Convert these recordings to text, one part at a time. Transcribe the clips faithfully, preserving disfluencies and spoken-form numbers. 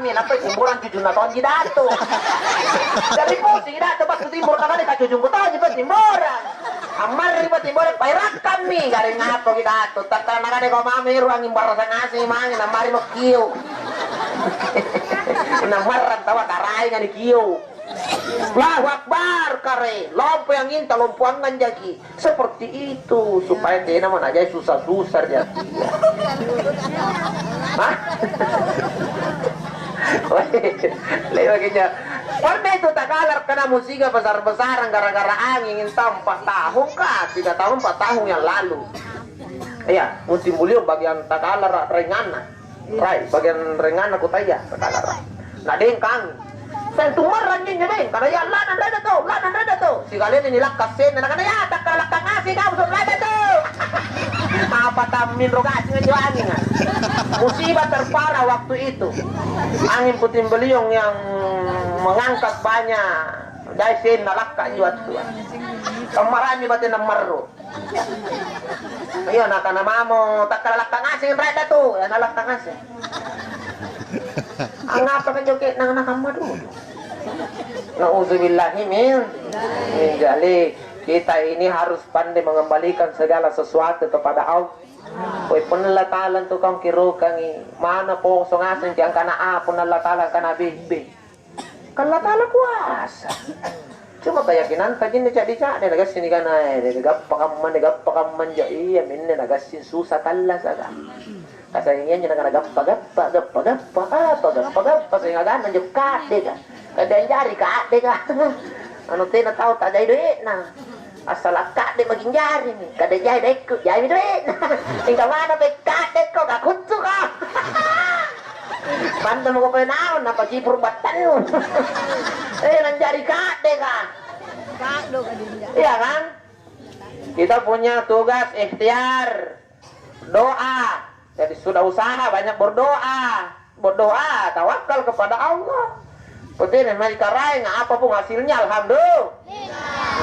Nampai timborang cucunna tonji Datu. Jari pusing Datu pas kutimboro, nakana kacujungku tonji pa timborang. Ammarri pa timborang, pairakkammi, garring apaki Datu. Takkala nakana kau mami ero anging barasa ngaseng mange, nammari mo kio. Nammarrang taua karaenga ni kio. Allahu Akbar, kare, lompo anginta, lompoangang jaki. Seperti itu, supaya tena manajai susah-susah ri atia. Hah? Lewakinya. Pernah itu tagalar kena musibah besar-besaran gara-gara angin, entah empat tahun kah, tiga tahun, empat tahun yang lalu. Iya, musim buliu bagian tagalar renganna. Rai, bagian renganna kutaya, katalara. Na dengkang. Tentu marranjinnya deng, karena ya lana reda to, lana reda to. Sikalena nilakka senna, nakana ya takkala lakka ngaseng kamu suruh reda to. Apa tamminro gasing anjo anging. Musibah terparah waktu itu. Angin puting beliung yang mengangkat banyak dai senna lakka juat tua. Kammarami batena marro. Iya, nakana mamo, takkala lakka ngaseng reda tu, ya nalakka ngaseng. Angngapa kan joke nang nakamma dulu? Nauzubillahi min, min dzalik. Kita ini harus pandai mengembalikan segala sesuatu kepada Allah. Poi punna Allah Ta'ala tu kau kirokangi, mana poso ngaseng ki angkana A, punna Allah Ta'ala angkana B, B. Kan Allah Ta'ala kuasa. Cuma keyakinanta jinne ca'di-ca'di, nagassing nikana, eh, gappa kamma, gappa kamma anjo. Iya, minne nagassing susa tallasaka. Kasengngeng nakana gappa-gappa, gappa-gappa, apa gappa-gappa, seng aganna anjo ka'deka. Kade anjari ka'deka. Anu tena tau tajai doe'na. Assala' ka'de maki anjarimi. Kade jai doekku, jaimi doe'na. Mingka mana pe ka'dekko, kakuttuko. Pantamako pole naung, napacipuru' battannu. Eh, nanjari ka'deka. Ka'do ka dinja. Iya kan? Kita punya tugas ikhtiar. Doa. Jadi sudah usaha banyak berdoa. Berdoa, tawakkal kepada Allah. Kutene mai Karaeng, apapun hasilnya, alhamdulillah.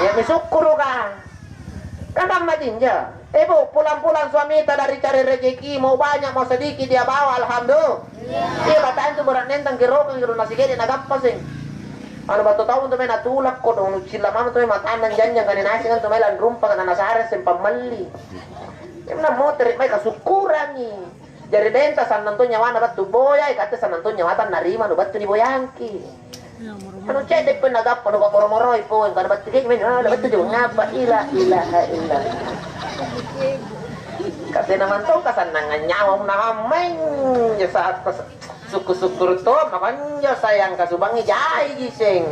Iya, mi sukkuruka. Kan amma jinja. Eh, Bu, pulang-pulang suamita dari cari rezeki, mau banyak, mau sedikit dia bawa, alhamdulillah. Iya, batang tu berat nentang kirokang, kiro nasi gede nagappa seng. Anu battu tau tu mai natulakko dong, nucilla mamo tu mai matanna janjang, kani nasi kan tu mai lanrumpa, kana nasare seng pammalli. Memang motere mai kasukkurangi. Jari denta sannang to nyawana battu boyai, kate sannang to nyawata narima nu battu niboyangki. Anu cedde pun nagappa nu pammoro-moroi poeng, kada battu keji men, ah, battu jo ngapa, ila ilaha illallah. Kate namantong kasannangan nyawa munahammeng, ya saat pas sukku-sukkur to, makonjo sayang kasubangi jaiji seng.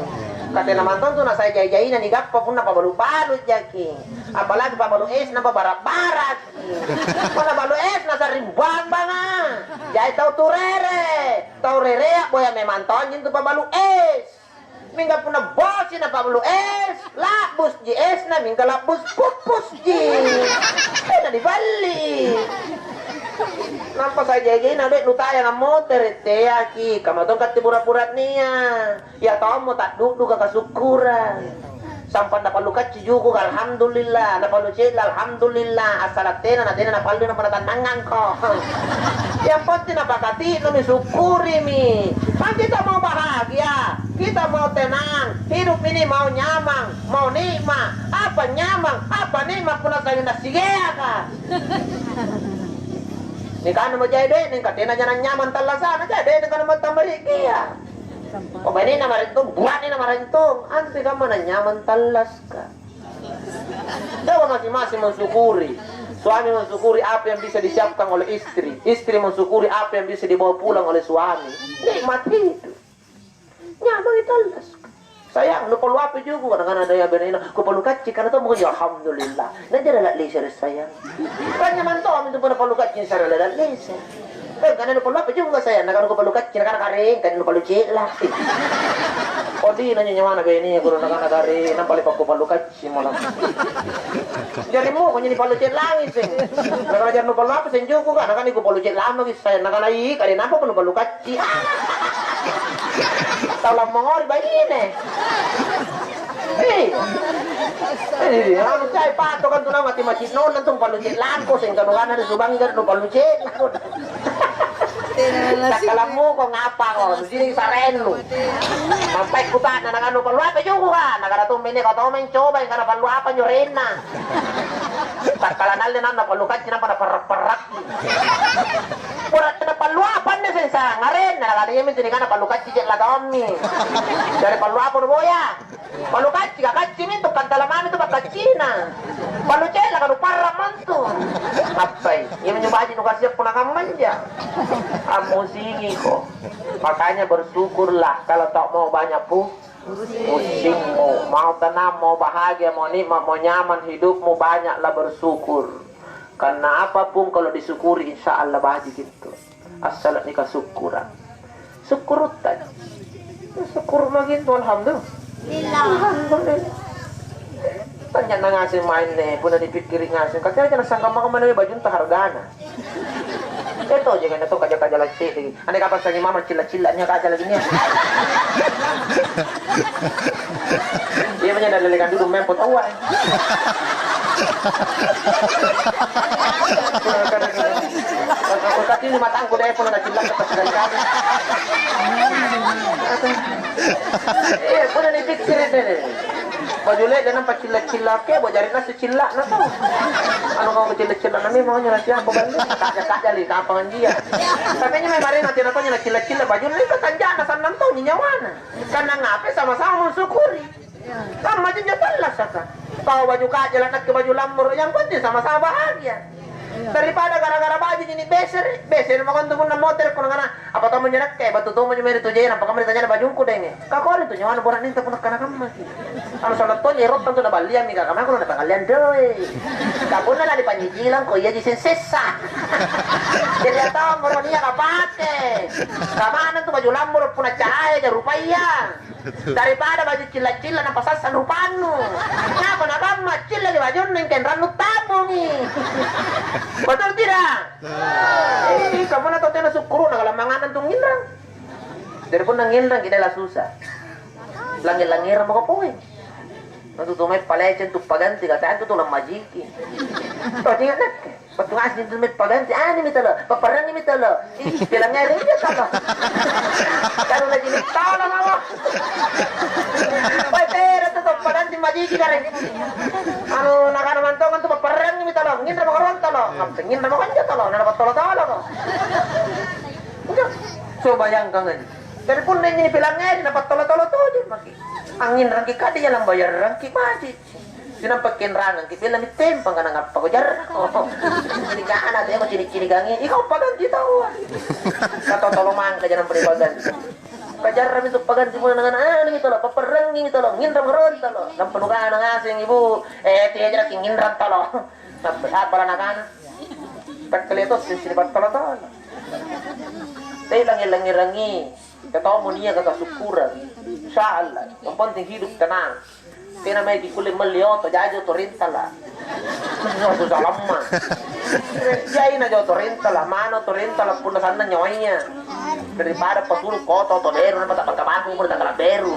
Kate namantong tu nasai jai-jaina nigappa punna pabalu-balu jaki. Apalagi pabalu es nampa barak-barak. Punna balu es nasa'ring bambanga. Jai tau turere. Tau rerea boya memang tonji tu pabalu es. Mingka punna bosi napabalu es, la'busji esna, mingka la'bus puppusji. Tena niballi. Nampa saja-jaina dek nutayang ammotere, teaki, kamma tong katti burat-buratnia. Iya tommo ta'du'duka kasukkurang. Sampang napallu kacci juku, alhamdulillah, napallu ce'la, alhamdulillah, assala' tena na tena napallu nampa natannangangko. Yang penting napakati'numi, sukkurimi. Kan kita mau bahagia, kita mau tenang, hidup ini mau nyamang, mau nikmat. Apa nyamang, apa nikmat punna sa'genna sigeaka? Nikana mo jai doe'na, mingka tena janang nyamang tallasa'na, jai doe'na kana mo tammarikkia. Pokoknya ini nama rentong, buat ini nama rentong. Antu kamma nanyamang tallaska. Coba masing-masing mensyukuri. Suami mensyukuri apa yang bisa disiapkan oleh istri. Istri mensyukuri apa yang bisa dibawa pulang oleh suami. Nikmat hidup. Nyamang itu tallaska. Sayang, nu perlu apa juga? Kadang-kadang ada yang benar, "Ku perlu kacci, karena tuh mau alhamdulillah." Nah, jadi lah, sayang. Kan nyamang tuh, itu pernah perlu kacci, saya lah, Eh, kana nupallu apa juga sayang, nakana kupallu kacci, nakana kareng, kana nupallu ce'la. Kodina nyo nyawana bene, kulo nakana kareng, nampa lepa kupallu kacci malam. Jari mo, konjo nipallu ce'langi seng. Nakana jari nupallu apa seng juku, kan? Nakana kupallu ce'la maki sayang, nakana i, kare nampa nupallu kacci. Tau lammongori baine. Hei. Eh, anu cai pato kan tunang mati masjid nonton tu pallu ce'langko, seng kanu kana disubangi kan nu pallu ce'langko. Takkalammuko ngapako, nucini sarennu. Sampai kutana nakanu pallu apa juku ka? Nakana tummene kau tau mencoba yang kana pallu apa nyorenna. Takkala nalle nanna pallu kacci nampa naparrak-parrakki. Pura tena pallu apa anne sensang arenna, nakana iya mintu nikana pallu kacci je'la tommi. Jari pallu apa nuboya? Pallu kacci ka kacci mintu kantala mami tu pakkaccina. Pallu cella ka nuparra mantu. Appai? Iya minjo baji nukasia punna kammanja. Ammusingiko. Makanya bersyukurlah kalau tak mau banyak pu Pusingmu, mau tenang, mau bahagia, mau nikmat, mau nyaman hidupmu, banyaklah bersyukur. Karena apapun kalau disyukuri, insya Allah baji gitu. Assala'ni kasukkura. Sukkurutta. Sukkuru maki intu, alhamdulillah. Alhamdulillah. Tanya na ngaseng maeng ne, punna dipikkiri ngaseng. Katanya jangan sangka maka mana bajunta hargana. Eh, tau jangan tau kaja-kaja lagi. Ane kapang sangi mama cilla-cilla nia kaja lagi nia. Iya, makanya dari lekan dulu mempo tawa. Kau kati lima tangku deh, pun ada cilla pas sekali-kali. Iya, pun ada pikirin deh. Baju le'le nampa cilla-cilla, oke, bo jari nasi cilla'na tau. Anu kau cilla-cilla'na memang nyo nasi apa bali? Kaja-kaja li kapang anjia. Tapi nyo memang nanti napa nyo cilla-cilla baju le'le kanjana sannang tau nyawana. Karena ngape sama-sama mensyukuri. Kamma jinjo tallasaka. Kau baju kaja la nakke baju lammoro yang penting sama-sama bahagia. Daripada gara-gara baju jadi besere, besere mako antu punna motere ko nangana, apa tommo njo nakke, battu tommo njo mae ri tojena, pakamma ditanyana bajungku denge. Ka kori tu nyawana bora'ne antu punna kana kammaki. Anu sanna' tonji erotta antu naballiammi ka kamma kuno napangalleang doe'. Ka punna lanipanjijilang ko iaji seng sessa. Jadi atau moro nia kapake. Kamana antu baju lammoro punna cahaya ja rupaya. Daripada baju cilla-cilla napasassang rupannu. Ngapa nakamma cillaki bajunnu ingka inrannu tabbungi. Betul tidak? Eh, kamu na tau tena sukkuru'na kalammanganna antu nginrang. Jari punna nginrangki dela susa. Langi-langirang mako poeng. Antu tu mai paleceng tu paganti kata antu tu lammajiki. Tau inga' nakke. Battu ngaseng tu mai paganti, "Animi tolo, papparangngi mi tolo." Ih, pilangngeri injo tolo. Kanu nacini' tolo mamo. Wai tera tu to paganti majiki kare. Anu nakana mantong antu papparangngi mi tolo, nginra mako ruang tolo. Nginra mako anjo tolo, na napattolo-tolo ko. Coba bayangkan aja. Jari punna injo nipilangngeri, napattolo-tolo tojeng maki. Angnginrangki kade, jalang bayarrangki baji'. Sinampa kenrangangki, bella nitempang kana ngappako jarrako. Cinikana temo cini-cinikangi, ikau paganti taua. Katotolo mangka janang pada paganti. Kajarrami tu paganti muna nangana anu mi tolo, papparangngi mi tolo, nginrang maron tolo. Nampa nukana ngaseng ibu, eh, tiajaraki nginrang tolo. Nampa apa nakana? Takkale to sini pattolo-tolo. Tei langi-langirangi. Tau niaka kasukkurang. Insya Allah. Yang penting hidup tenang. Tena mae kikulle melli oto, jajo oto rintala. Susah lamma. Jaina jo oto rintala, mano oto rintala punna sanna nyawaya. Daripada pasulu koto oto beru, nampa tapaka baku pun takala beru.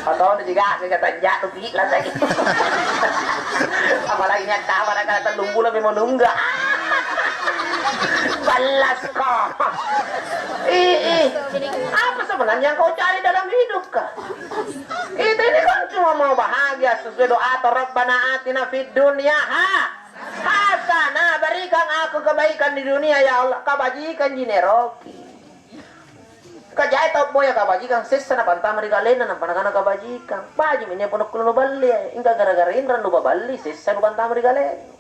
Atau ni juga kata jatuh pi'la lagi. Apalagi niat kamar kata tellung bulan memang nungga. Ballasko. Ih, ih. Apa sebenarnya yang kau cari dalam hidup kah? Kita ini kan cuma mau bahagia sesuai doa atau Rabbana atina fid dunya ha hasanah, berikan aku kebaikan di dunia ya Allah, kabajikan jineroki. Kajai tau boya kabajikang sessa napantama ri kalenna nampa nakana kabajikang. Baji' mi nia punna kulle nuballi, ingka gara-gara inrang nupaballi sessa nupantama ri kalennu.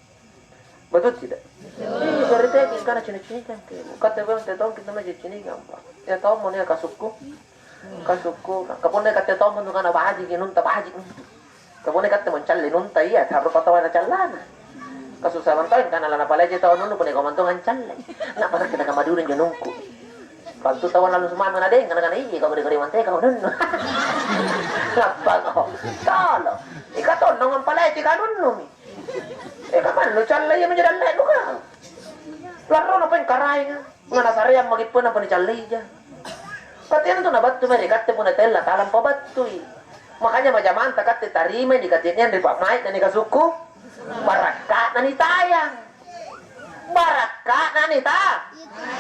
Betul tidak? Iya, jari teaki kana cini-cinikang ke. Katte memang tau tongki tau cini-cinikang, Pak. Ya tau mo nia kasukku. Kasukku. Kapunna katte tau mo kana baji' inunta baji'. Kapunna katte mo ncalli nunta iya, harus patau ada callana. Kasusahang tau kana lana palece tau nunu punna kau mantong ancalle. Na pada kita kamaduri nunungku. Bantu tau lalu semama na deng kana kana iya kau gede-gede mante kau nunu. Ngapa kau? Tolo. Ika tondong palece kau nunu mi. Eh, kapan lu callai iya menjadi allekku kau? Larrona peng karaenga, ngana sareang maki pun apa nicallija. Katea tu nabattu mae ri katte punna tella talampa battui. Makanya majamanta katte tarimai nikatiniang ri pa'mai'na nikasukku, barakka'na nitayang. Barakka'na nita-,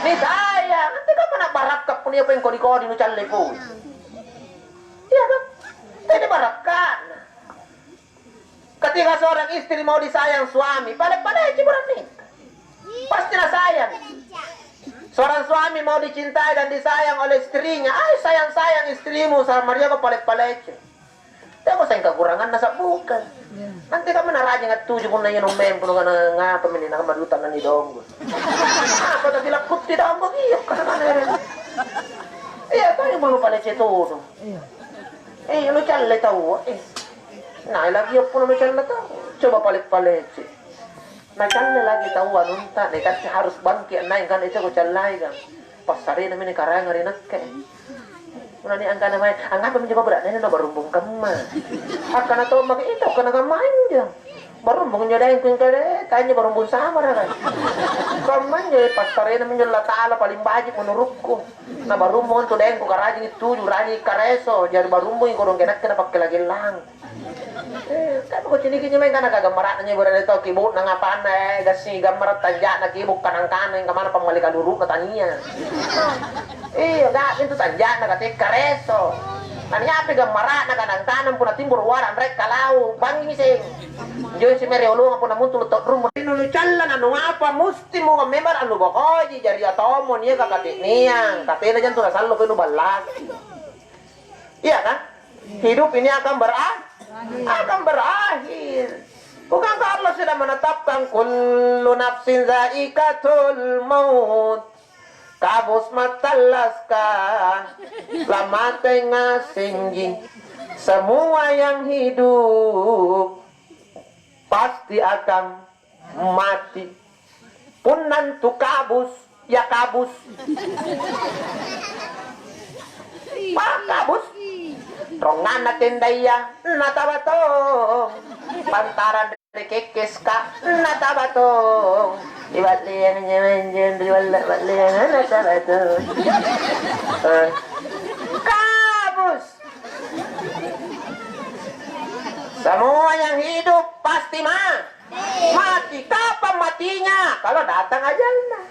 nitayang. Nanti kammana barakka' punna iya pole kodi-kodi nucalle pui. Iya kan? Tena barakka'na. Ketika seorang istri mau disayang suami, pale-paleci beranni. Pasti nasayang. Seorang suami mau dicintai dan disayang oleh istrinya, ai sayang-sayang istrimu, sama dia kau pale-paleci. Teko sayang kekuranganna sabbuka. Nanti kamu narajing attuju punna iya nummempo nukana ngapa meni nakamma duta nani donggo. Apa tapi lakkutti donggo iyo kana kana. Iya tanya mau palece todo. Eh, nucalle taua, eh. Nah, lagi punna nucalle tau. Coba pale-palece. Nacalle lagi taua anunta, nia' katte harus bangki annaeng kana itu kucallai kan. Passarena meni karanga ri nakke. Punna nia' angkana mae, "Angngapa minjo kau beranne na barumbung kamma?" Akkana tomma, "Itu kana kamma injo. Barumbung injo daengku ingkale, tanya barumbung samara kan." Kamma injo, eh, passarena minjo Allata'ala paling baji' menurukku. Na barumbung antu daengku karajingi tuju, rajingi kareso, jari barumbungi kodong kenakke napakkela-kelang. Eh, tapi kuciniki injo mae kana kagammara'na injo berarti tau kibo'na ngapanna, eh, gassingi gammara' tanja'na kibo' kanang-kanang, kamana pammali kaluru'na tania. Iya, ga' intu tanja'na katekka reso. Naniapi gammara'na kanang-kanang punna timboro' wara' anre' kalau, bangngi seng. Injo si mere olonga punna muntulu' to'rummo. Nunu calla nanu apa mustimu memang anu bokoji, jari atommo niaka kate'neang, katena jantu nasallo kanu ballaki. Iya kan? Hidup ini akan bera-, akan berakhir. Bukankah Allah sudah menetapkan kullu nafsin zaikatul maut? Kabus matallaska, lamate ngasengji. Semua yang hidup pasti akan mati. Punna antu kabus, ya kabus. Pak kabus. Ronganna tendaya, nataba tong. Pantarang ri kekkeska, nataba tong. Ri balleang nyamanjang, ri balla-, balleang, nataba tong. Eh. Kabus. Semua yang hidup pasti ma-, mati. Kapan matinya? Kalau datang ajalnya.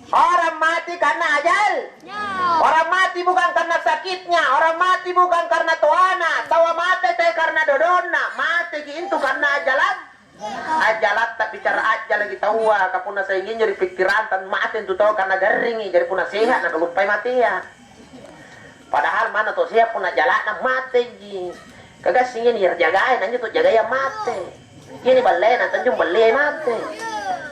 Orang mati karena ajal. Orang mati bukan karena sakitnya, orang mati bukan karena toana, taua mate te karena dodonna, mateki intu karena ajalat. Ajalatta bicara aja lagi taua, kapunna sainginjo ri pikkiranta mate intu tau karena garringi, jari punna seha' nakaluppai matea. Padahal manna tau seha' punna jala'na mateji. Kagassingi nijagai, na anjo tau jagaya mate. Iya niballei, na tanjung balleai mate.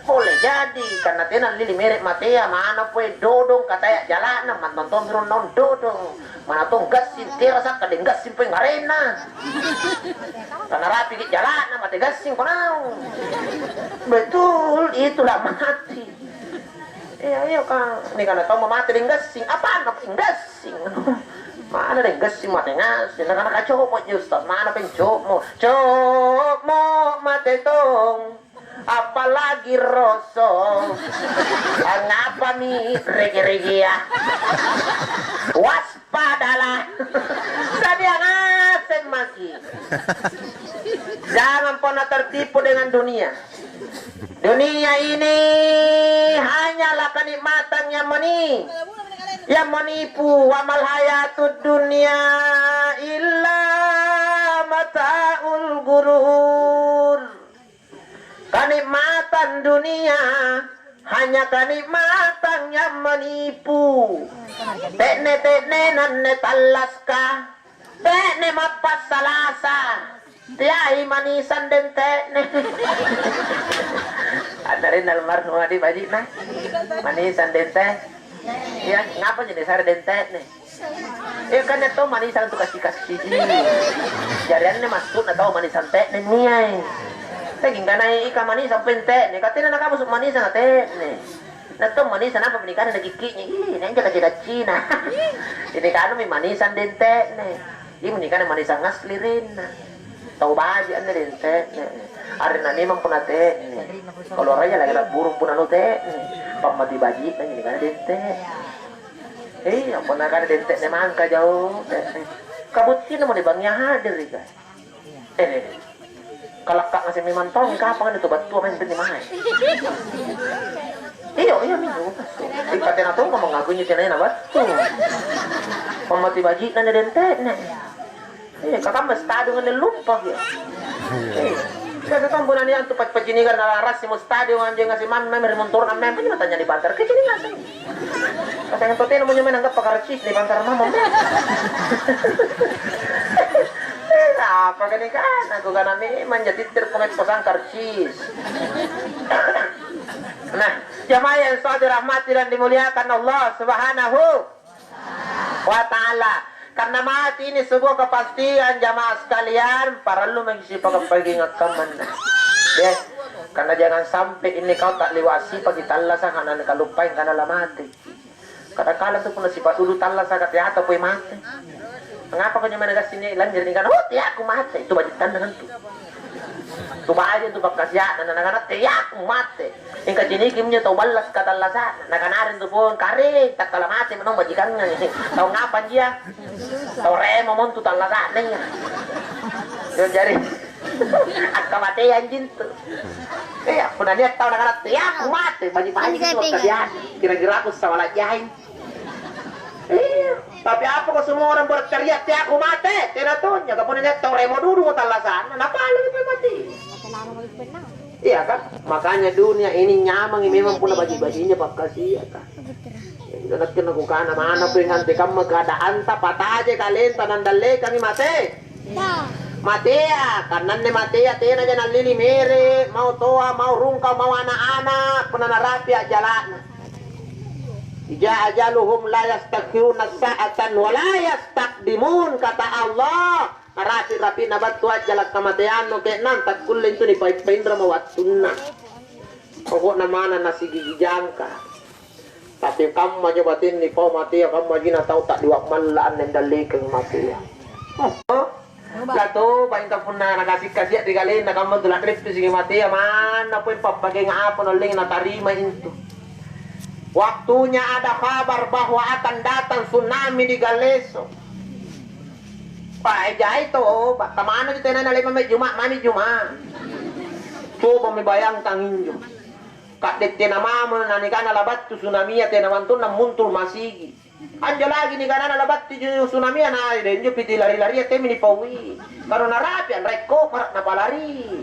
Pole jadi, karena tena lili mere' matea, mana poe dodong kataya jala'na, mantong tong naung dodong. Mana tong gassing, terasa kadeng gassing poeng arenna. Karena rapiki jala'na, mate gassing ko naung. Betul, itulah mati. Iya, iya, Kang. Nih, karena tau mamate deng gassing. Apaan apa deng gassing? Mana deng gassing mate ngaseng? Nakana kacopo ji, Ustaz. Mana pen copmo? Copmo mate tong. Apalagi rosong. Angapami rege-regea? Waspadalah. Sadia ngaseng maki. Jangan pernah tertipu dengan dunia. Dunia ini hanyalah kenikmatan yang meni-, yang menipu. Wa mal hayatud dunya illa mataul gurur. Kenikmatan dunia hanya kenikmatan yang menipu. Te'ne-te'ne nanne tallaska. Te'ne mappassalasa. Teai manisang dente'ne. Annarenna almarhum Adi baji'na. Manisang dente. Iya, ngapa jadi sare dente'ne? Eh, kan nia' tau manisang tu kassi-kassiji. Jari anne maksudna tau manisang te'ne niai. Tegi kanai ika manisang pente'ne, katena nakabusu manisang te'ne. Nia' tau manisang apa menikana nakikki'nya. Ih, nia' anjo kacci-kaccina. Ini kanumi manisang dente'ne. Ih, menikana manisang asli renna. Tau baji' anne dente'ne. Arenna memang punna te'ne. Kalau raya lagi burung punna nu te'ne. Pammati baji'na ini kan dente'ne. Iya, punna kana dente'ne mangka jao, te'ne. Kabuttinamo ni bangngia hadir, ika. Eh, Kalakka ngaseng memang tau, kapang anne tu battua maeng ri mae. Iyo, iya minjo. Ipatena tongko mangakui tenaya na battu. Pammati baji'na ni dente'ne. Eh, kakamma stadion anne lumpaki. Eh, biasa tong punna nia' antu pac-, pacinikang na rasimo stadion anjo ngaseng mammang ri montorona mammang, punna tanya ni Bantar, kecini ngaseng. Kaseng totena mo nyamai nanggappa karcis ni Bantar mammang. Eh, apa kani kana? Kukana memang ja titter pole posang karcis. Nah, jamaah yang selalu dirahmati dan dimuliakan Allah Subhanahu wa Ta'ala. Karena mati ini sebuah kepastian, jamaah sekalian, parallu maki sipakappaginga kammanna. Ya, karena jangan sampai ini kau tak liwa sipaki tallasaka na nakaluppai kana lamate. Kadang-kadang tu punna sipa'dudu tallasaka teata poi mate. Mengapa kau nyamana gassing ni lanjir ni kana, "Oh, teaku mate." Itu baji' tandang antu. Tu baji' tu pakkasia'na, na nakana, "Teaku mate." Mingka ciniki minjo tau ballas katallasa'na, nakana areng tu pong, "Kare, takkala mate menong bajikanna." Tau ngapa anjia? Tau remo montu tallasa'na iya. Jari akkamateang jintu. Iya, punna nia' tau nakana, "Teaku mate," baji'-baji' tu pakkasia'na. Kira-kira aku sawala jaing. Iya, tapi apako semua orang berteriak, "Teaku mate"? Tena tonja, kapunna nia' tau remo dudumo tallasa'na, napalui pole mati. Iya kan? Makanya dunia ini nyamangi memang punna baji'-baji'na pakkasia'ka. Jadi nakke nakukana manappi antekamma keadaanta, patajai kalenta nandallekangi mate. Matea, karena anne matea tenaja nallili mere, mau toa, mau rungkau, mau ana'-ana', punna narapi' a'jala'na. Ija ajaluhum la yastakhiruna sa'atan wa la yastaqdimun, kata Allah. Narapi'-rapi'na battu a'jala' kamateannu ke'nang takkulle intu nipai-painramo wattunna. Pokokna manna nasigigi jangka. Tapi kammaja batenni pau matea, kammaji na tau ta'liwa' malla' anne andallekang matea. Latoba' intu punna nakasi'-kasi'a ri kalenna kamma tu la'reppisiki matea, manna poi pappakenga apa nuallengi natarima intu. Waktunya ada kabar bahwa akan datang tsunami di Galeso. Pae jai to, ba-, tamana tu tenana le'ba' mae Juma', mami Juma'. Cobami bayangkang injo. Ka'de' tena mamo nanikana labattu tsunamia, tena mantonna muntul masigi. Anjo lagi nikanana labattu tsunamia na injo piti lari-laria temmi nipaui. Karo narapi' anrai kopara' napalari.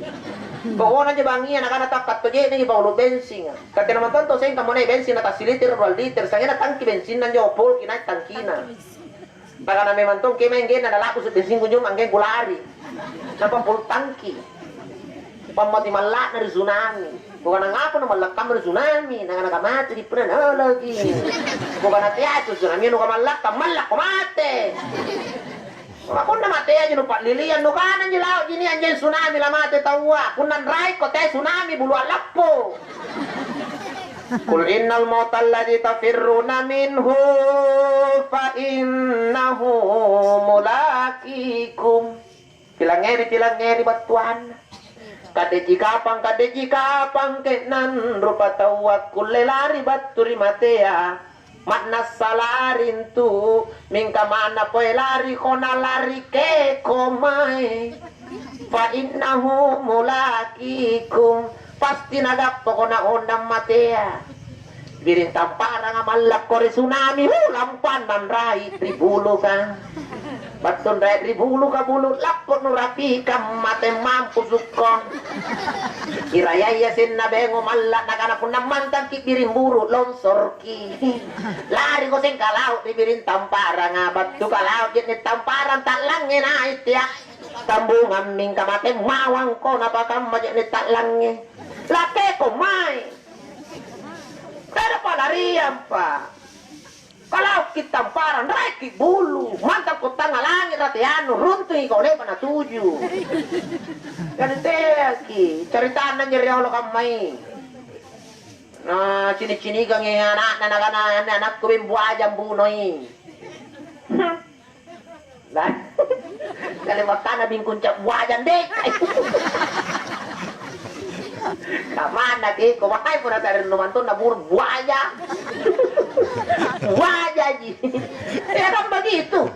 Pokokna anjo bangngia nakana takka' to je'neki paolo bensinga. Ka tena mantong to sengka monei bensing na tassiliter, dua liter, sanggenna tangki bensinna anjo polki nai' tangkina. Nakana memang tong kemae anggenna nala'busu' bensingku anjo anggengku lari. Nampa full tangki. Pammati malla'na ri tsunami. Kukana, "Ngapa numallakkamma ri tsunami?" Nakana, "Kamate di punna nologi." Kukana, "Teaku tsunami nukamallakka, mallakko mate." Ma punna mateaji nupa'liliang, nukana anjo laoji nia' anjeng tsunami lamate taua. Punna anraikko te tsunami bulu a'lappo. Qul innal mautal ladzi tafirruna minhu fa innahu mulaqikum. Pilangngeri, pilangngeri battuanna. Kade'ji kapang, kade'ji kapang ke'nang rupataua kulle lari battu ri matea. Ma'nassa lari intu, mingka manna pole lariko, nalarikeko mae. Fa innahu mulaqikum, pasti nagappako naondang matea. Biring tamparanga mallakko ri tsunami, hu, lampanna anrai ri buluka. Battu anrai ri buluka, bulu lappo nurapikang mate mampusukko. Kirayai asenna bengo malla' nakana punna mantangki biring buru longsorki. Lariko seng kalau' ri biring tamparanga, battu kalau' je'ne' tamparang ta'langnge nai' tea'. Tambungang mingka mate mawangko napakamma je'ne' ta'langnge. Lakeko mae. Tena palariampa. Kalau' ki tamparang, raiki bulu, mantang kuttanga langi' rateannu, runtungi kau le'ba' natuju. Jadi teaki, caritanna anjo riolo kammai. Na cini-cinikangi ana'na, nakana, "Anne anakku beng buaja ambunoi." Nah, kalewattana bingkung cap buaja, ndek. Kamanna keko, makanya punna tarennu mantonna burung buaja. Buajaji. Ya kan begitu.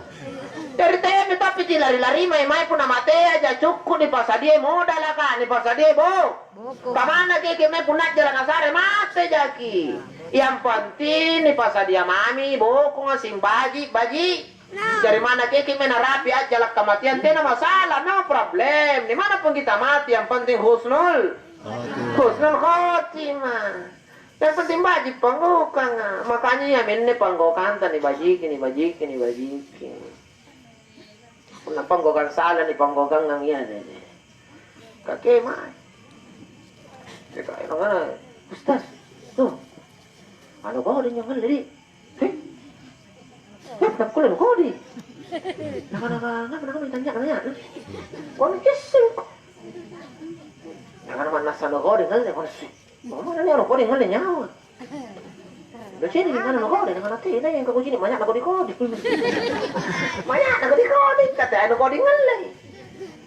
Jari teami tappi cilari-lari mae-mae punna mateaja, cukku nipasadiai modalaka, nipasadiai bo-, Boko. Kamana keke mae punna a'jala nasare mate jaki. Yang penting nipasadia mami bokonga sing baji-baji. Jari mana keke mae narapi a'jala kamateang, tena masalah, no problem. Di mana pun kita mati, yang penting husnul, husnul khotimah. Yang penting baji panggokanga. Makanya iya menne panggokanta nibajiki, nibajiki, nibajiki. Punna panggokang sala nipanggokangang iya deh. Kakemai. Cekak ero ngana, "Ustaz, tuh, anu kau deh nyong ngalle, di." "Heh? Heh, nakkulle anu kau di?" Naka-naka, ngapa, ngapa ditanya, nanya? Kau nu kissing. Naka, "Mannassa anu kau deh ngalle, kau nasi." Mama nani anu kodi ngalle nyawa. Lo cini di mana lo kodi, nakana tena yang kau cini banyak na kodi-kodi. Banyak na kodi-kodi, kata anu kodi ngalle.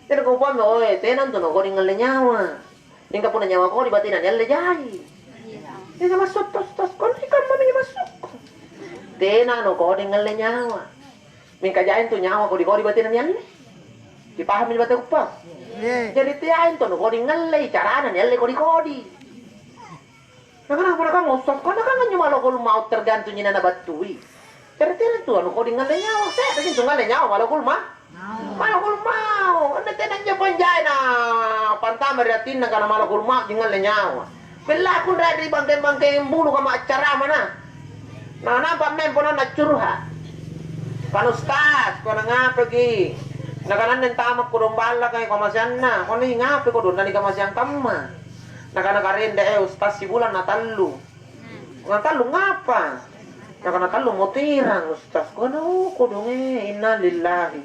Tena kau paham, oe, tena antu na kodi ngalle nyawa. Mingka punna nyawa kodi batena nialle jai. Tena masuk tos, tos, kau ni kamma mi masuk. Tena anu kodi ngalle nyawa. Mingka jai antu nyawa kodi-kodi batena nialle. Kipahami batena kupau? Iya. Jadi teai antu anu kodi ngallei carana nialle kodi-kodi. Nakanamo nakang Ustaz, kana kan anjo malakul maut tergantung jinana battui. Tena-tena tu anu kodi ngalle nyawa, se're ji antu ngalle nyawa malakul ma-, malakul maut. Anne tena anjo pong jaina pantama ri atinna kana malakul maut ji ngalle nyawa. Bella kunrai ri bangkeng-bangkeng bulu kama accarama na. Na nampa mempo na curhat. Kana Ustaz, kana ngapaki? Nakana anne antama kodong ballaka kamaseanna. Kana ngapai kodong na nikamaseang kamma? Nakana karenda, eh Ustaz, sibulang na tallu. Na tallu ngapa? Nakana tallu moterang Ustaz. Kana oh kodong eh, innalillahi.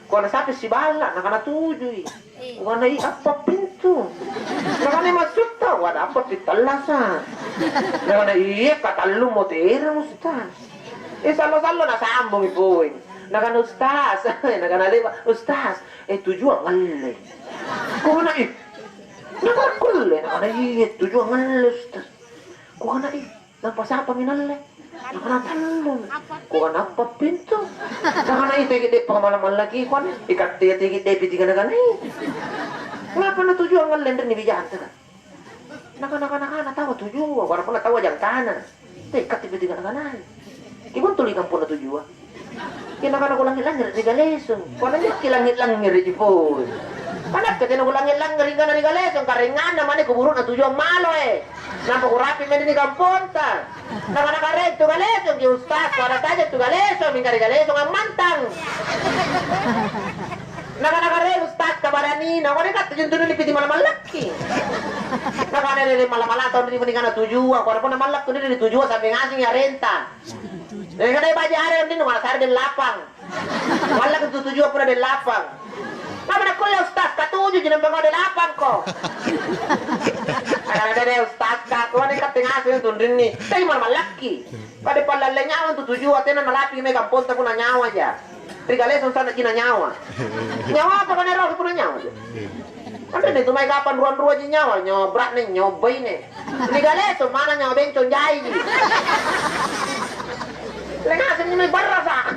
Kana sapi siballa, nakana tujui. Kukana i appa pintu. Nakana maksutta, wada appa pittallasa. Nakana iya katallu moterang Ustaz. Eh sallo-sallo nasambungi poeng. Nakana Ustaz, nakana lewa, Ustaz, eh tujua ngalle. Kukana ih. Nakana kulle, nakana iya tujua ngalle Ustaz. Kukana ih. Nampa siapami nalle? Nakana tallu. Kukana appa pintu? Nakana ih tegi deppa malla-mallaki kuanne, ikatte tegi depi tiga nakanai. Ngapa na tujua ngalle anrinni bijanta? Nakana-kana tawa tujua, walaupun tawa jangkana. Te ikatte pi tiga nakanai. Kibuntuli kamponna tujua. Kena kana kulangi-langi ri Galesong. Kuana nyakki langi-langi ri Jipoi. Manakka tena kulangi-langi ri kana ri Galesong, karinganna mane kuburu'na tujua malo e. Nampa kurapi mene ri kamponta. Nakana kare tu Galesong ki Ustaz, pada saja tu Galesong, mingka ri Galesong ammantang. Nakana kare Ustaz kabarani, na kone katte juntu ri piti mala-mallakki. Nakana ri mala-mala taung ri kana tujua, kuana pona mallakku ri tujua sampe ngaseng arenta. Jadi kada baji are ri nu kana sare dellapang. Mallakku tu tujua pura dellapang. Apa nakkulle Ustaz, katuju ji nampa kau dellapang ko. Nakana dede Ustaz ka, kuane katte ngaseng tunrinni. Tapi mala-mallakki. Pada pallalle nyawa tu tujua, tena narapi mae kamponta punna nyawa ja. Ri Galesong sana cina nyawa. Nyawa apa kana roh punna nyawa ja. Anre tu mai kapang ruang-ruang ji nyawa, nyawa bratne, nyawa baine. Ri Galesong mana nyawa bencong jaiji. Lengaseng ni mai barrasa.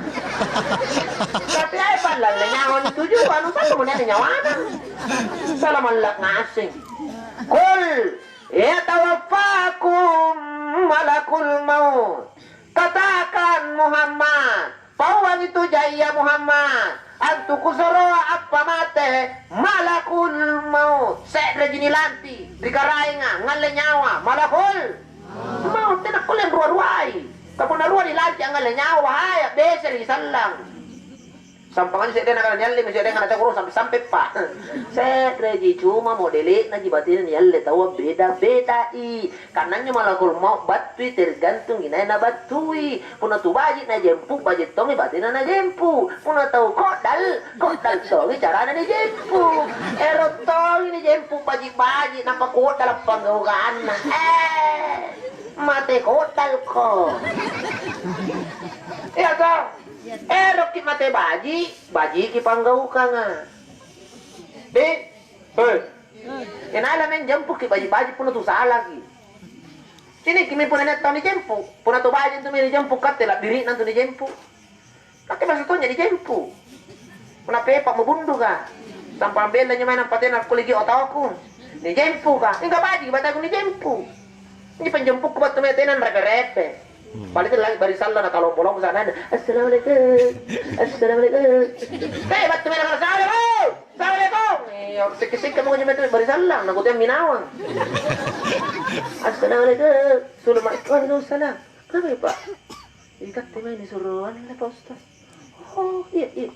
Tapi ai pallalle nyawa ni tujua, anu satu menene nyawana. Salah mallak ngaseng. Kul yatawaffakum malakul maut. Katakan Muhammad, pauangi tu jaia Muhammad, antu kusoroa appamate malakul maut. Se'reji nilanti ri karaenga ngalle nyawa, malakul maut, tena kulle rua-ruai. Kapunna rua nilanti angngalle nyawa, bahaya, besereki sallang. Sampanganjo se'rena kana niallemi, se'rena kana tau sampe-, sampe pa. Se'reji, cuma modele'naji batena nialle taua beda-bedai. Karna anjo malakul maut battui tergantung inai nabattui. Punna tu baji najempu, baji tongi batena najempu. Punna tau ko'dal, ko'dal tongi carana nijempu. Ero tongi nijempu baji-baji, nampa ko'dala panggaukanna. Eh, mate ko'dalko. Iya toh? Eroki mate baji, bajiki panggaukanga. Di? Hei. Tenala maeng jempuki baji-baji punna tu salaki. Ciniki mi punna nia' tau nijempu, punna tu baji intu mi nijempu katte labbiri'na intu nijempu. Nakke biasa tonja nijempu. Punna pepa' mubunduka. Tampa' ambella injo mae nampa tena kulle gi otakku. Nijempuka. Mingka baji' bataku nijempu. Injo panjempukku battu mae tena nrepe-repe. Hmm. Paling lagi bari sallang na kalompo-lompo sana. "Assalamualaikum. Assalamualaikum." "Eh, battu mae nakana, 'Assalamualaikum. Assalamualaikum.'" Eh, sikke-sikke mo injo mae bari sallang, nakutea minawang. "Assalamualaikum." Sulu mae, "Waalaikumsalam. Kenapa ya, Pak?" "Ikatte mae nisuro anne, Pak Ustaz." "Oh, iya, iya."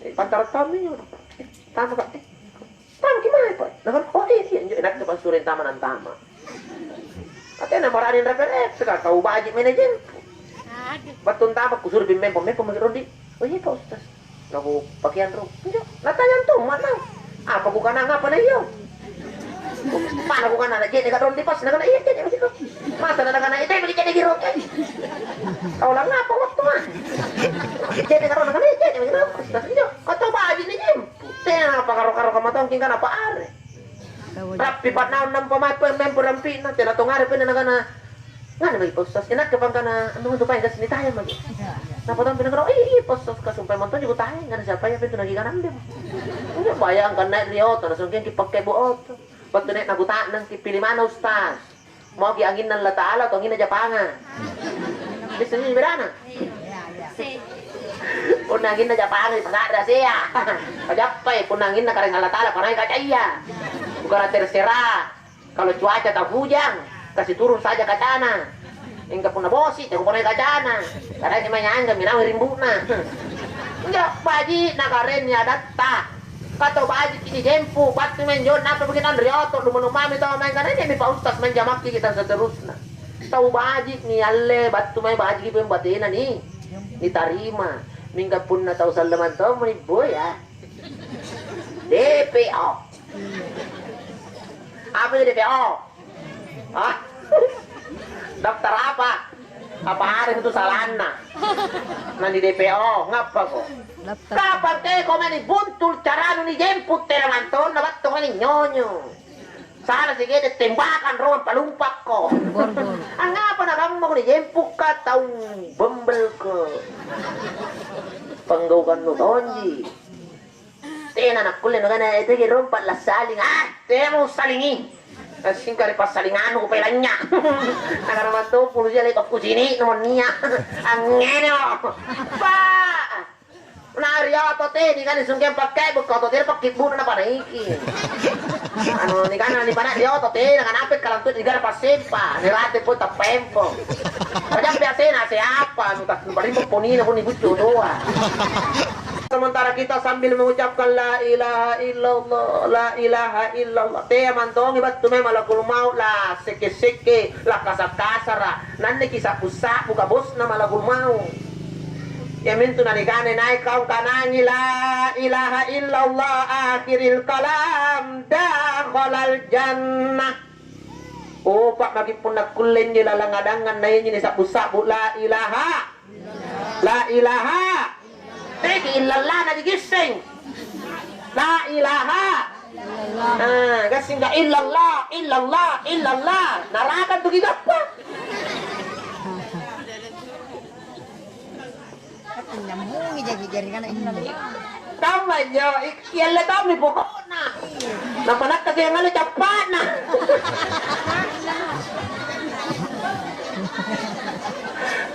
Eh, pantara' tammi injo. Eh, tama, Pak. Eh, tamaki mae, Pak. Nakana, "Oh, iya, iya, injo inakke, Pak, suro antama, nantama." Katena barani nrepe-repe, ka tau baji' mae najempu. Battu antama, kusuro pi mempo, mempo maki' rondi. "Oh, iya, Pak Ustaz." Naku pakeang ro. Injo, natanya antu, "Mana?" "Apa kukanang apa na iyo?" Mana kukanang, "Je'neka rondi pas?" Nakana, "Iya, je'ne' maki' ro." Masa na nakana, "Iya, je'ne' maki' ro, eh." Kau lang apa waktu mah? "Je'neka ro?" Nakana, "Iya, je'ne' maki' ro." Astaga, injo, kau tau baji' nijempu. Tena apa karo-karo kamatongking kana apa are. Rappi pa'naung nampa mae pem-, mempo rampi'na, tena tongare penne nakana, "Ngana maki' Pak Ustaz, inakke pangkana antu-antu paeng gassing nitayang maki'." Napatong pinakana, "Oh, iya, iya, Pak Ustaz, kasumpae mantonji kutayang, ngana siapa ya pintu nagigana andemo." Injo bayangkan nai' ri oto, nasungkengki pakkebo oto. Battu nai' nakuta'nangki, "Pili mana, Ustaz? Mauki anginna Allata'ala atau anginna Japanga?" Biasanya bedana. Punna anginna Japanga, pasa'ra sea. Pajappai, punna anginna Karaeng Allata'ala, panai kacaya. Bukan terserah. Kalau cuaca tak hujan, kasi turun saja kacana. Mingka punna bosi, jago panai kacana. Karaeng mae nyangga, minawang rimbu'na. Injo baji'na karaenna adatta. Kato baji'ki nijempu, battu mae injo, nampa maki' naung ri oto, lumanu mami tau mae, karaeng mi Pak Ustaz maeng jamakkiki dan seterusna. Tau baji' nialle, battu mae baji'ki pembatena ni, nitarima. Mingka punna tau sallamang tommo niboya. D P O. Apa itu D P O? Hah? Daftar apa? Apa ada itu salanna? Nani D P O, ngapa kok? Daftar. Kapang teko meni buntul caranu nijempu tera mantonna battu meni nyonyo. Sana sigede tembakan rong palumpakko. Borgol. Angngapa nagammako nijempukka tau bembelko? Panggaukannu tonji. Tena nakkulle nukana, "Eh, tegi rompa lassaling." Ah, temo ussalingi. Assingka ri passalingannu kupelanya. Nakana mantu pulusia lepa kucini' numonnia. Angngene mo. Pa. Na ri oto te, nikana sungkeng pakke, bukka oto te pakkibbu'na napanaiki. Anu, nikana nipana ri oto te, nakana ape kalantu nigara passempa, nirate pun tappempo. Pajampe asena, ase apa, anu tak parimpo ponina pun nibuccu otoa. Sementara kita sambil mengucapkan la ilaha illallah, la ilaha illallah. Tea mantongi battu mae malakul maut, la sekke-sekke, la kasar-kasara. Nanneki sa'bu-sa'bu kabosna malakul maut. Iamintu nanikana nai' kau kanangi la ilaha illallah akhiril kalam dakhalal jannah. Opa' maki' punna kulle injo lalang adangang na injo nisa'bu-sa'bu la ilaha La ilaha. Teki illallah na digisseng. La ilaha. Ah, gassing ka illallah, illallah, illallah. Naraka tu kigappa. Nyambungi jaki jari kana illallah. Kamma injo, i-, ialle tommi pokokna. Nampa nakkasi angngalle cappa'na.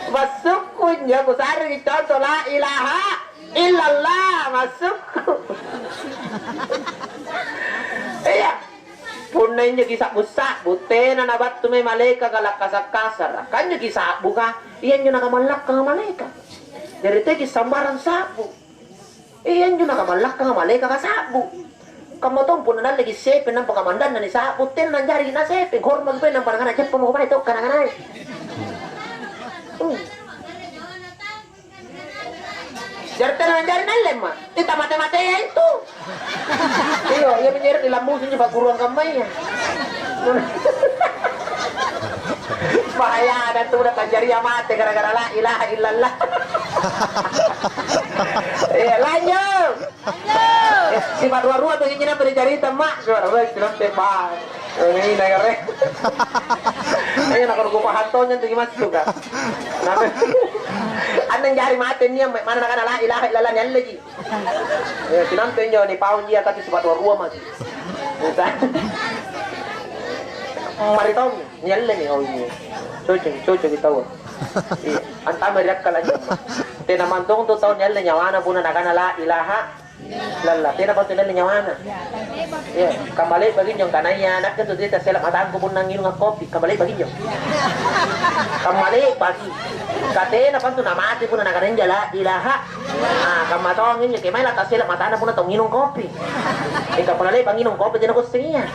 Massukku injo, kusareki conto la ilaha illallah, massukku. Iya. Punna injo kisa'bu-sa'bu, tena nabattu mae malaekaka lakkasa'-kasara'. Ka injo kisa'buka, ianjo nakamallakkanga malaeka. Jari teki sambarang sa'bu. Ianjo nakamallakkanga malaekaka sa'bu. Kamma tong punna nalleki sepe nampa kamandanna nisa'bu, tena nanjari nasepe, hormaki pole nampa nakana, "Ceppa mako mae tokka nakanae." Hmm. Jari tena nanjari nallema, itamate-matea itu. Iyo, iya minjo ero' nilammusu injo pagguruang kammaya. Bahaya ada tu udah tanjaria mate gara-gara la ilaha illallah. Iya, lanjut. Lanjut. Eh, si Pak Rua-Rua tu injo nampa dicarita, Mak. Suara baik, sudah tembak. Ini negara. Ayo, nak kau paham tau nyentuh gimana tuh, Kak? Nah, Jari mate nia' manna nakana la ilaha illallah nialleji. Eh, sinampe injo nipau jia tapi sipatu rua maki. Mari tong niallemi, oh iya. Cocok, cocok taua. Iya, antama ri akkala anjo. Tena mantong tu tau nialle nyawana punna nakana la ilaha illallah. Tena pa tu nialle nyawana. Iya, kamma le'baki injo angkanaya nakke tu tena tasela matangku punna nginung kopi, kamma le'baki injo. Kamma le'baki. Ka tena pa tu namate punna nakana injo la ilaha. Ah, kamma tongi injo, kemae la tasela matana punna tau nginung kopi. Mingka punna le'ba nginung kopi tena kuasseng iya.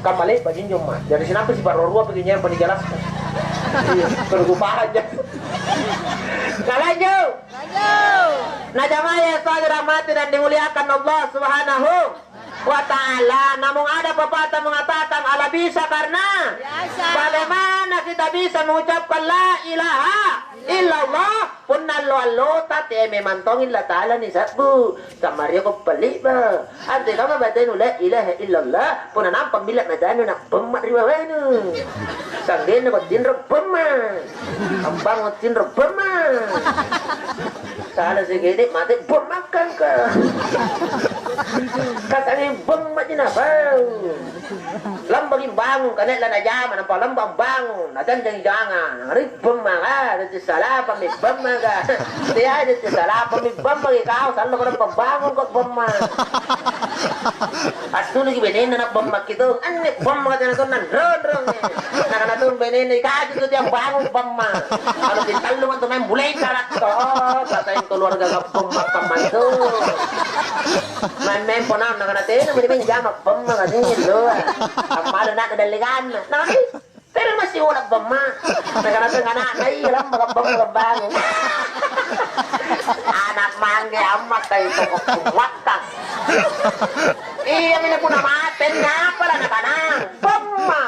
Kamma le'baki injo, ma. Jari sinampe sipa'rua-rua paki injo yang pernah dijelaskan. Iya, perlu kupahang ja. Nalanjut. Lanjut. Nah, jamaah yang selalu dirahmati dan dimuliakan Allah Subhanahu wa Ta'ala. Namun ada pepatah mengatakan, "Allah bisa karena." Biasa. Bagaimana kita bisa mengucapkan la ilaha illallah? Punna allo-allota, te memang tongi Allata'ala nisabbu. Kamma rioko pali'ba. Antekamma batenu la ilaha illallah, punna nampa milla' natanu na bemma ri bawanu. Sanggenna ko tinro bemma. Ambangung tinro bemma. Sala sikidi mate bemma kangka. Kasangi bemma ji nabau. Lambaki bangung, kane la najama, nampa lamba bangung, najanjangi jangang, ri bemma ka, rete salapammi bemma ka, teai rete salapammi bemma ki kau, sallo kodong pambangung ko bemma. Assuliki benenna na bemma ki tu, anne bemma ka tena tonna ronrong. Nakana tu benenna ikaji tu tiang bangung bemma. Anu pintallung antu maeng bulai karakko, oh, kata yang keluarga gappong makamma tu. Maeng-maeng ponang, nakana tena meni maeng jama. Bemma katanya doa. Ammalu nak kedallekanna. Nah, eh, tena masih ola bemma. Nakana tena anakna, "Iya, lamba bemma bangung." Anak mangge amma tai toko kuatta. Iya, mene punna mate, apa lah nakanang? Bemma.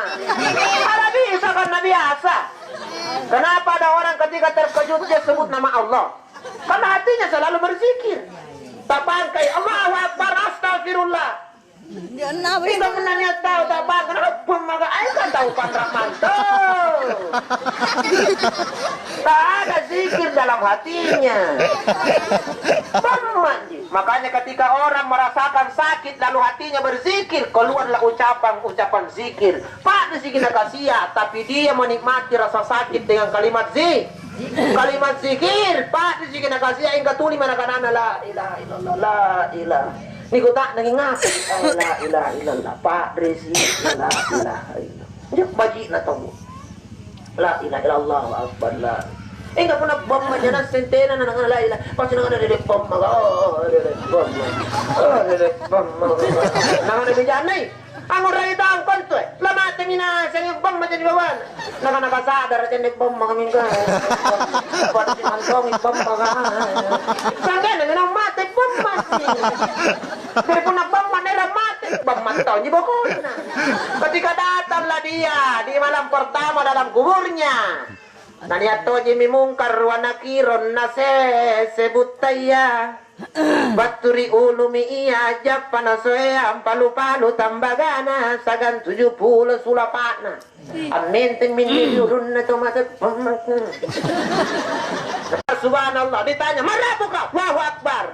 Ada bisa karena biasa. Kenapa ada orang ketika terkejut dia sebut nama Allah? Karena hatinya selalu berzikir. Tapangkai, "Allahu Akbar, astagfirullah." Dia nabi. Itu punna nia' tau tapangkai, "Apa maka aing kan tau panrak mantau." Tak ada zikir dalam hatinya. Bemma ji. Makanya ketika orang merasakan sakit lalu hatinya berzikir, keluarlah ucapan-ucapan zikir. Pa'risiki nakasia, tapi dia menikmati rasa sakit dengan kalimat zi-, kalimat zikir. Pa'risiki nakasia, ingka tuli manakanana, "La ilaha illallah, la ilaha." Nikuta'nangi ngape? "La ilaha illallah, pa'risi, la ilaha illallah." Injo baji'na tau. "La ilaha illallah, Allahu akbar, la." Ingka punna bemma jana sentena na nakana la ilaha, pasti nakana dede bemma, oh, dede bemma. Oh, dede bemma. Nakana bijannai. Angngurrai taung kontu, eh. Lamatemi nasengi bemma jadi bawana. Nakana kasadara cende bemma kamingka. Pasti mantongi bemma ka. Sanggenna memang mate bemma. Jadi punna bemma nera mate, bemma tonji bokona. Ketika datanglah dia di malam pertama dalam kuburnya. Nania' tojemmi Mungkar wa Nakirun nasese buttaya. Battu ri ulumi ia a'jappa nasoeang palu-palu tambagana sagang tuju pulo sulapa'na. Ammentemmi ri ulunna tau mate. Subhanallah, ditanya, "Man rabbuka?" "Allahu Akbar."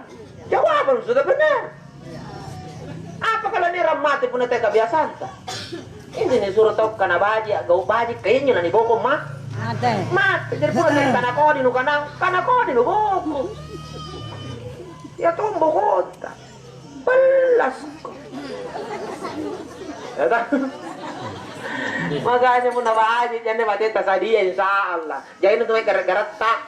Jawaban sudah benar. Apa kalau nierang mate punna teai kebiasaanta? Intu nisuro tau kana baji', a'gau' baji', ka injo naniboko ma-, mate. Mate. Jari punna teai kana kodi nukanang, kana kodi nuboko. Iya tommi bokotta. Pellasko. Ya toh? Makanya punna baji' janne mateta sadia, insya Allah. Jaina tu mae gara-garatta.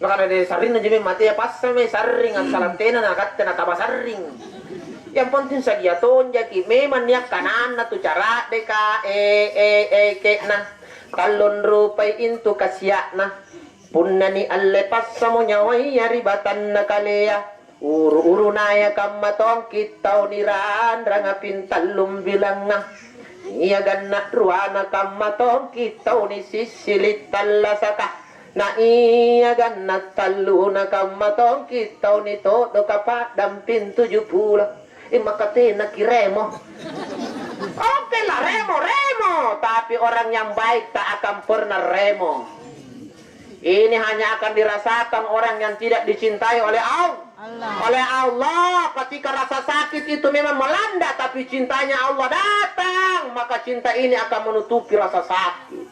Nakana, "Deh, sarrinna jami matea passami sarring, assala tena na katte nataba sarring." Yang penting sadia tonjaki, memang nia' kananna tu cara'deka, eh, eh, eh, ke'na. Tallong rupai intu kasia'na. Punna nialle passamo nyawaya ri batanna kalea, uru-urunaya kamma tongki tau niranranga pintallung bilanga. Ia ganna ruana kamma tongki tau nisissili tallasaka. Na ia ganna talluna kamma tongki tau nito'doka pa'dang pintu jupulo. Eh, maka tena kiremo. Oke lah, remo, remo. Tapi orang yang baik tak akan pernah remo. Ini hanya akan dirasakan orang yang tidak dicintai oleh Allah. Oleh Allah, ketika rasa sakit itu memang melanda, tapi cintanya Allah datang, maka cinta ini akan menutupi rasa sakit.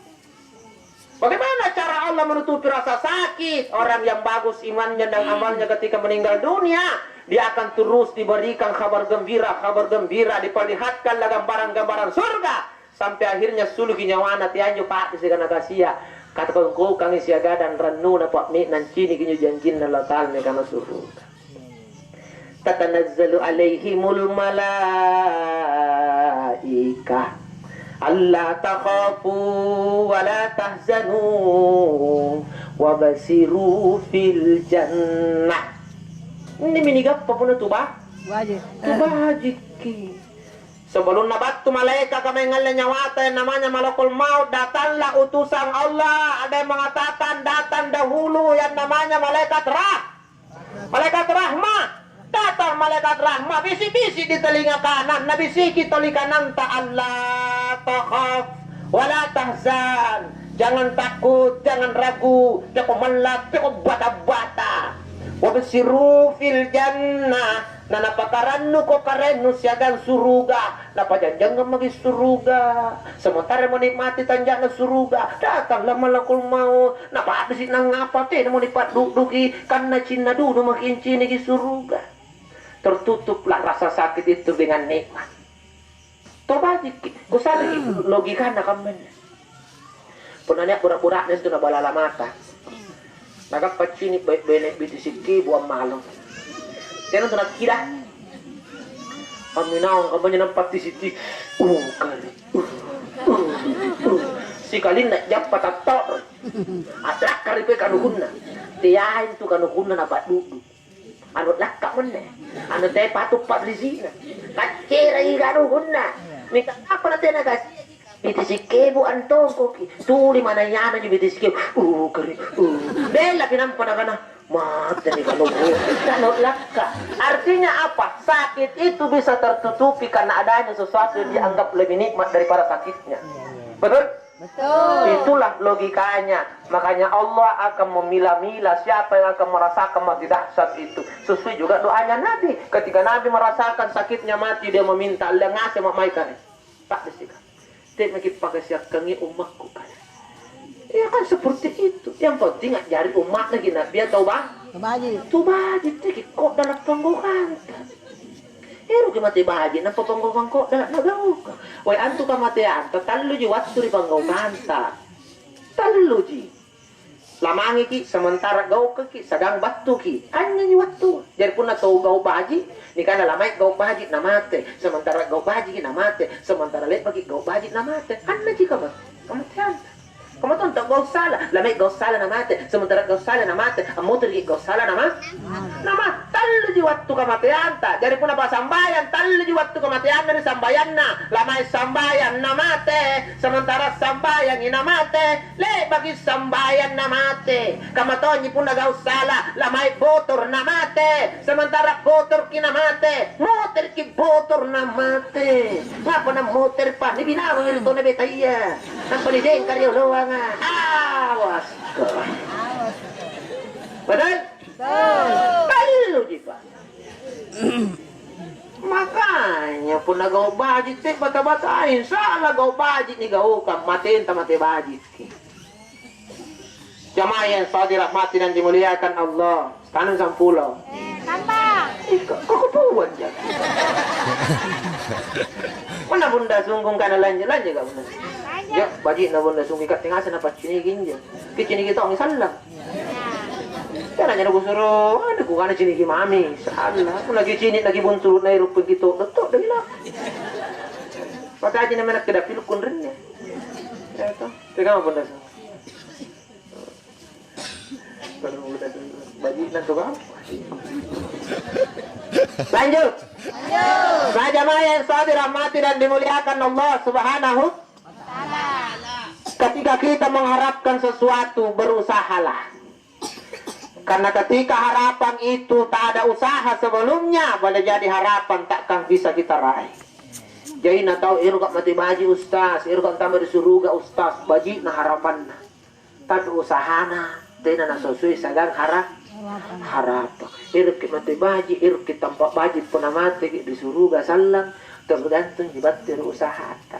Bagaimana cara Allah menutupi rasa sakit? Orang yang bagus imannya dan amalnya ketika meninggal dunia, dia akan terus diberikan kabar gembira, kabar gembira, diperlihatkan gambaran-gambaran surga. Sampai akhirnya suluki nyawana, teanjo pa'risi kana kasia. Kata kongkokangi siagang rannuna pa'me'nang ciniki injo janjinna Allata'ala nakana suruga. Tatanazzalu alaihimul malaika alla takhafu wa la tahzanu wa basiru fil jannah. Ini mini gappa punna tu ba? Wajib. Tu bajikki. Sebelumna battu malaekaka mae ngalle nyawata yang namanya malakul maut, datanglah utusan Allah, ada yang mengatakan datang dahulu yang namanya malaikat rah-, malaikat rahmat. Datang malaikat rahmat, bisi-bisi di telinga kanan, nabisiki toli kananta, "Allah takhaf, wala tahzan." Jangan takut, jangan ragu, peko mallat, peko bata-bata. Wabsiru fil jannah, na napakarannuko karaennu siagang suruga, napajanjangang maki suruga. Sementara mo nikmati tanja'na suruga, datanglah malakul maut, napa'bisi nangngapa tenamo nipaddu'duki, kanna cinna dudu maki inciniki suruga. Tertutuplah rasa sakit itu dengan nikmat. To bajikki, kusareki logikana kammana. Punna nia' bura-bura'na intu nabalala mata. Nagappa cini' bai-, bene biti sikkibu ammalong. Tena tu nakkida. Amminawang kammanya nampa tisi-tisi. Uh, kare. Uh, uh, uh. Sikalinna jappa tatto'. A'lakkari koe kanuhunna. Teai intu kanuhunna napaddudu. Anu lakka munne. Anu te patu pa'risina. Kaccerai kanuhunna. Mingka apa na tena kasi? Biti sikkebu antongkoki. Tuli manayana ji biti sikkebu. Uh, kere. Uh. Bella pinampa nakana. Mate ni kanuhu. Kanu lakka. Artinya apa? Sakit itu bisa tertutupi karena adanya sesuatu yang dianggap lebih nikmat daripada sakitnya. Betul? Betul. Itulah logikanya. Makanya Allah akan memilah-milah siapa yang akan merasakan mati dahsyat itu. Sesuai juga doanya Nabi. Ketika Nabi merasakan sakitnya mati, dia meminta, "Allah ngasih mak mai kare." Tak disika. Temaki pakasiakkangi umatku kare. Ya kan seperti itu. Yang penting ajari umatna ki Nabi atau bang. Baji. Tu baji teki kok dalam panggaukanta. Eroki mate baji, nampa panggaukang kodda nagaukang. Wai antu kamateanta, talluji wattu ri panggaukanta. Talluji. Lamangiki, sementara gaukaki, sagang battuki. Anjoji wattu. Jari punna tau gau baji, nikana lamai gau baji namate, sementara gau bajiki namate, sementara le'baki gau baji namate. Annaji kama-, kamateanta. Kamateanta gau sala, lamai gau sala namate, sementara gau sala namate, ammotereki gau sala nama-, nama-, talluji wattu kamateanta. Jari punna pasambayang, talluji wattu kamateanna ri sambayanna. Lamai sambayang namate, sementara sambayangi namate, le'baki sambayang namate. Kamatonji punna gau sala, lamai botor namate, sementara botorki namate, moterki botor namate. Ngapa namotere pa? Nibinawang ri tau nabetaya. Nampa nidengka ri oloanga. Awas. Betul? Betul. Talluji, Pak. Makanya punna gau baji te bata-batai, insya Allah gau baji nigaukang, matenta mate bajiki. Jamaah yang salah dirahmati dan dimuliakan Allah. Tanang sampulo. Eh, tambah. Ih, kok, kok ketuan jadi? Mana bunda sungkung kana lanjut, lanjut gak bunda? Lanjut. Ya, baji na bunda sungkung kat tengah sana pacini ginjo. Kicini kita orang salah. Ya, nanya aku suruh, ada ku kana cini mami, salah. Aku lagi cini lagi buntu na irupun gitu, betul dah lah. Maka aja namanya kedapil kunrinnya. Ya toh, pegang bunda sungkung. Lanjut. Raja Maya yang selalu dirahmati dan dimuliakan Allah Subhanahu. Ketika kita mengharapkan sesuatu, berusahalah. Karena ketika harapan itu tak ada usaha sebelumnya, boleh jadi harapan takkan bisa kita raih. Jadi na tau ero ka mate baji ustaz, ero ka tama di suruga ustaz, baji na harapanna. Tapi usahana Tena nasosoi sagang hara-, harapang. Eroki mate baji', eroki tampa' baji', punna mateki ri suruga sallang, tergantung ri battu ri usahata.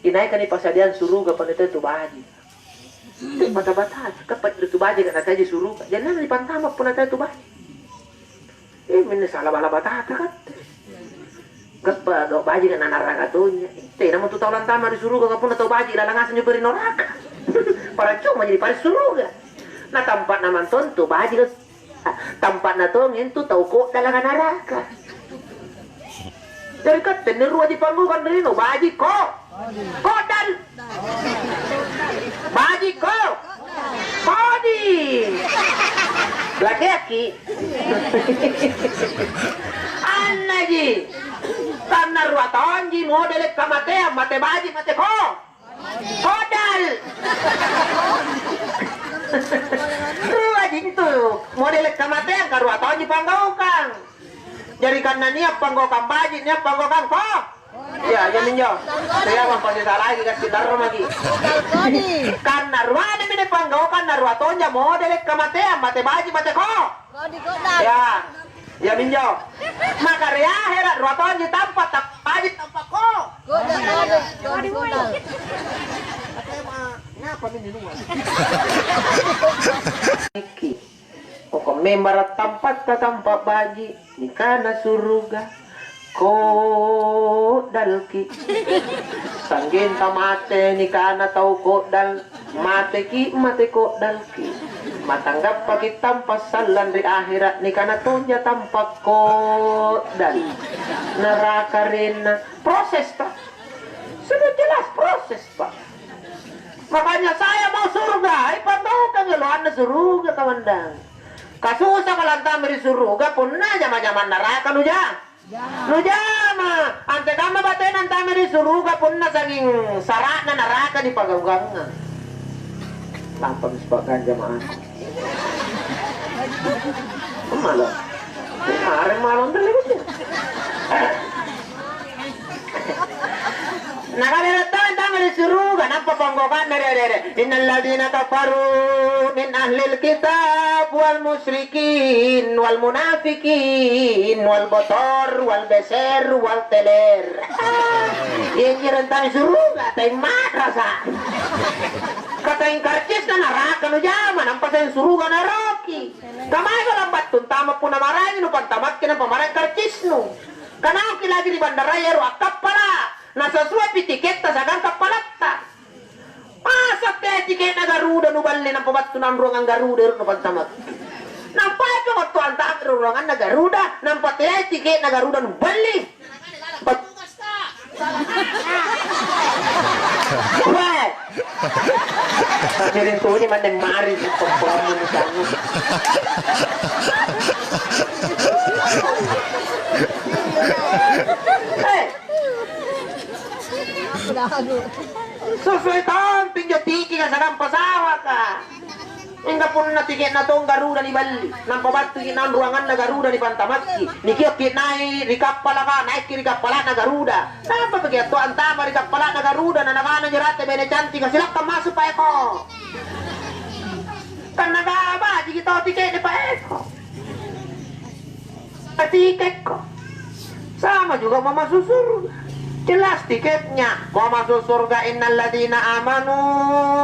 Inaika nipasadiang suruga punna tau tu baji'. Te bata-bata, kappa ri tu baji' ka nataji suruga. Jangan nipantama punna tau tu baji'. Eh, minne sala bala batata katte. Gappa gau' baji' na naraka tonja. Eh, tenamo tu tau lantama ri suruga, ka punna tau baji' lalang ngaseng njo ri noraka. Paracuma jadi pare suruga. Na tampa'na mantong tu baji', tampa'na tong intu tau ko'dalaka naraka. Jari katte nirua ji panggaukang ri lino, baji' ko-, ko'dal. Baji' ko-, kodi. Laki-laki. Annaji. Karena rua tonji modele' kamateang, mate baji', mate ko-, ko'dal. Rua jintu modele' kamateang, ka rua tonji panggaukang. Jari kanna nia' panggaukang baji', nia' panggaukang ko-, Iya, iya minjo. Saya mah pasti salai, kasih tarro maki. Karena ruana mine panggaukang, na rua tonja modele' kamateang, mate baji', mate ko-, Kodi kodang. Ya, iya minjo. Maka ri ahera' rua tonji tampa', tampa' baji', tampa' ko-, Kodang, kodang, kodang, kodang. Ngapa minjo nua? Iki. Poko' membara' tampatta tampa' baji', nikana suruga, ko'dalki'. Sanggenta mate nikana tau ko'dal, mateki' mate ko'dalki'. Matanggappaki' tampa' sallang ri ahera', nikana tonja tampa' ko'dal. Neraka arenna. Proses, Pak. Sudah jelas proses, Pak. Makanya saya mau surga, eh, pantaukangi loanna suruga, kamandang. Kasusako lantama ri suruga, punna jama-jamang naraka nuja-, nujama. Antekamma batena antama ri suruga, punna sanging sara'na naraka nipagaukangang. Lampami sipa'gang jama'ah. Malo. Areng malo anre lagi. Nakana tau antama ri suruga, nampa panggaukanna ri ere-ere. Innalladzina kafaru min ahlil kitab wal musyrikin wal munafikin wal botor wal beser wal teler. Ianjo antama ri suruga, tai madrasa. Kataing karcisna naraka nujama, nampa saing suruga naeroki. Kamaeko lambattu antama punna maraengi nupantamakki nampa maraeng karcisnu. Kanaoki lagi ri bandaraya ero' akkappala', nasasuapi tiketta siagang kappalatta. Masa teai tike'na Garuda nuballi nampa battu nanruangang Garuda ero' nupantamakki. Nampa apa waktu antama ri ruanganna Garuda, nampa teai tike'na Garuda nuballi. Bat-, Weh! Miring tuni manne mari, pokoknya misalnya. Eh! Sesuai tamping jo tiki ka sedang pesawat ka. Mingka punna tike'na tong Garuda niballi, nampa battuki' naung ruanganna Garuda nipantamakki', nikiokki' nai' ri kappalaka, naikki' ri kappala'na Garuda. Nampa paki' attoa antama ri kappala'na Garuda, na nakana anjo rate baine cantika, "Silakkang masu' Pak Eko." Kan nagabajiki tau tike'na Pak Eko. Tikekko. Sama juga mau masuk surga. Jelas tiketnya. Mau masuk surga, innalladzina amanu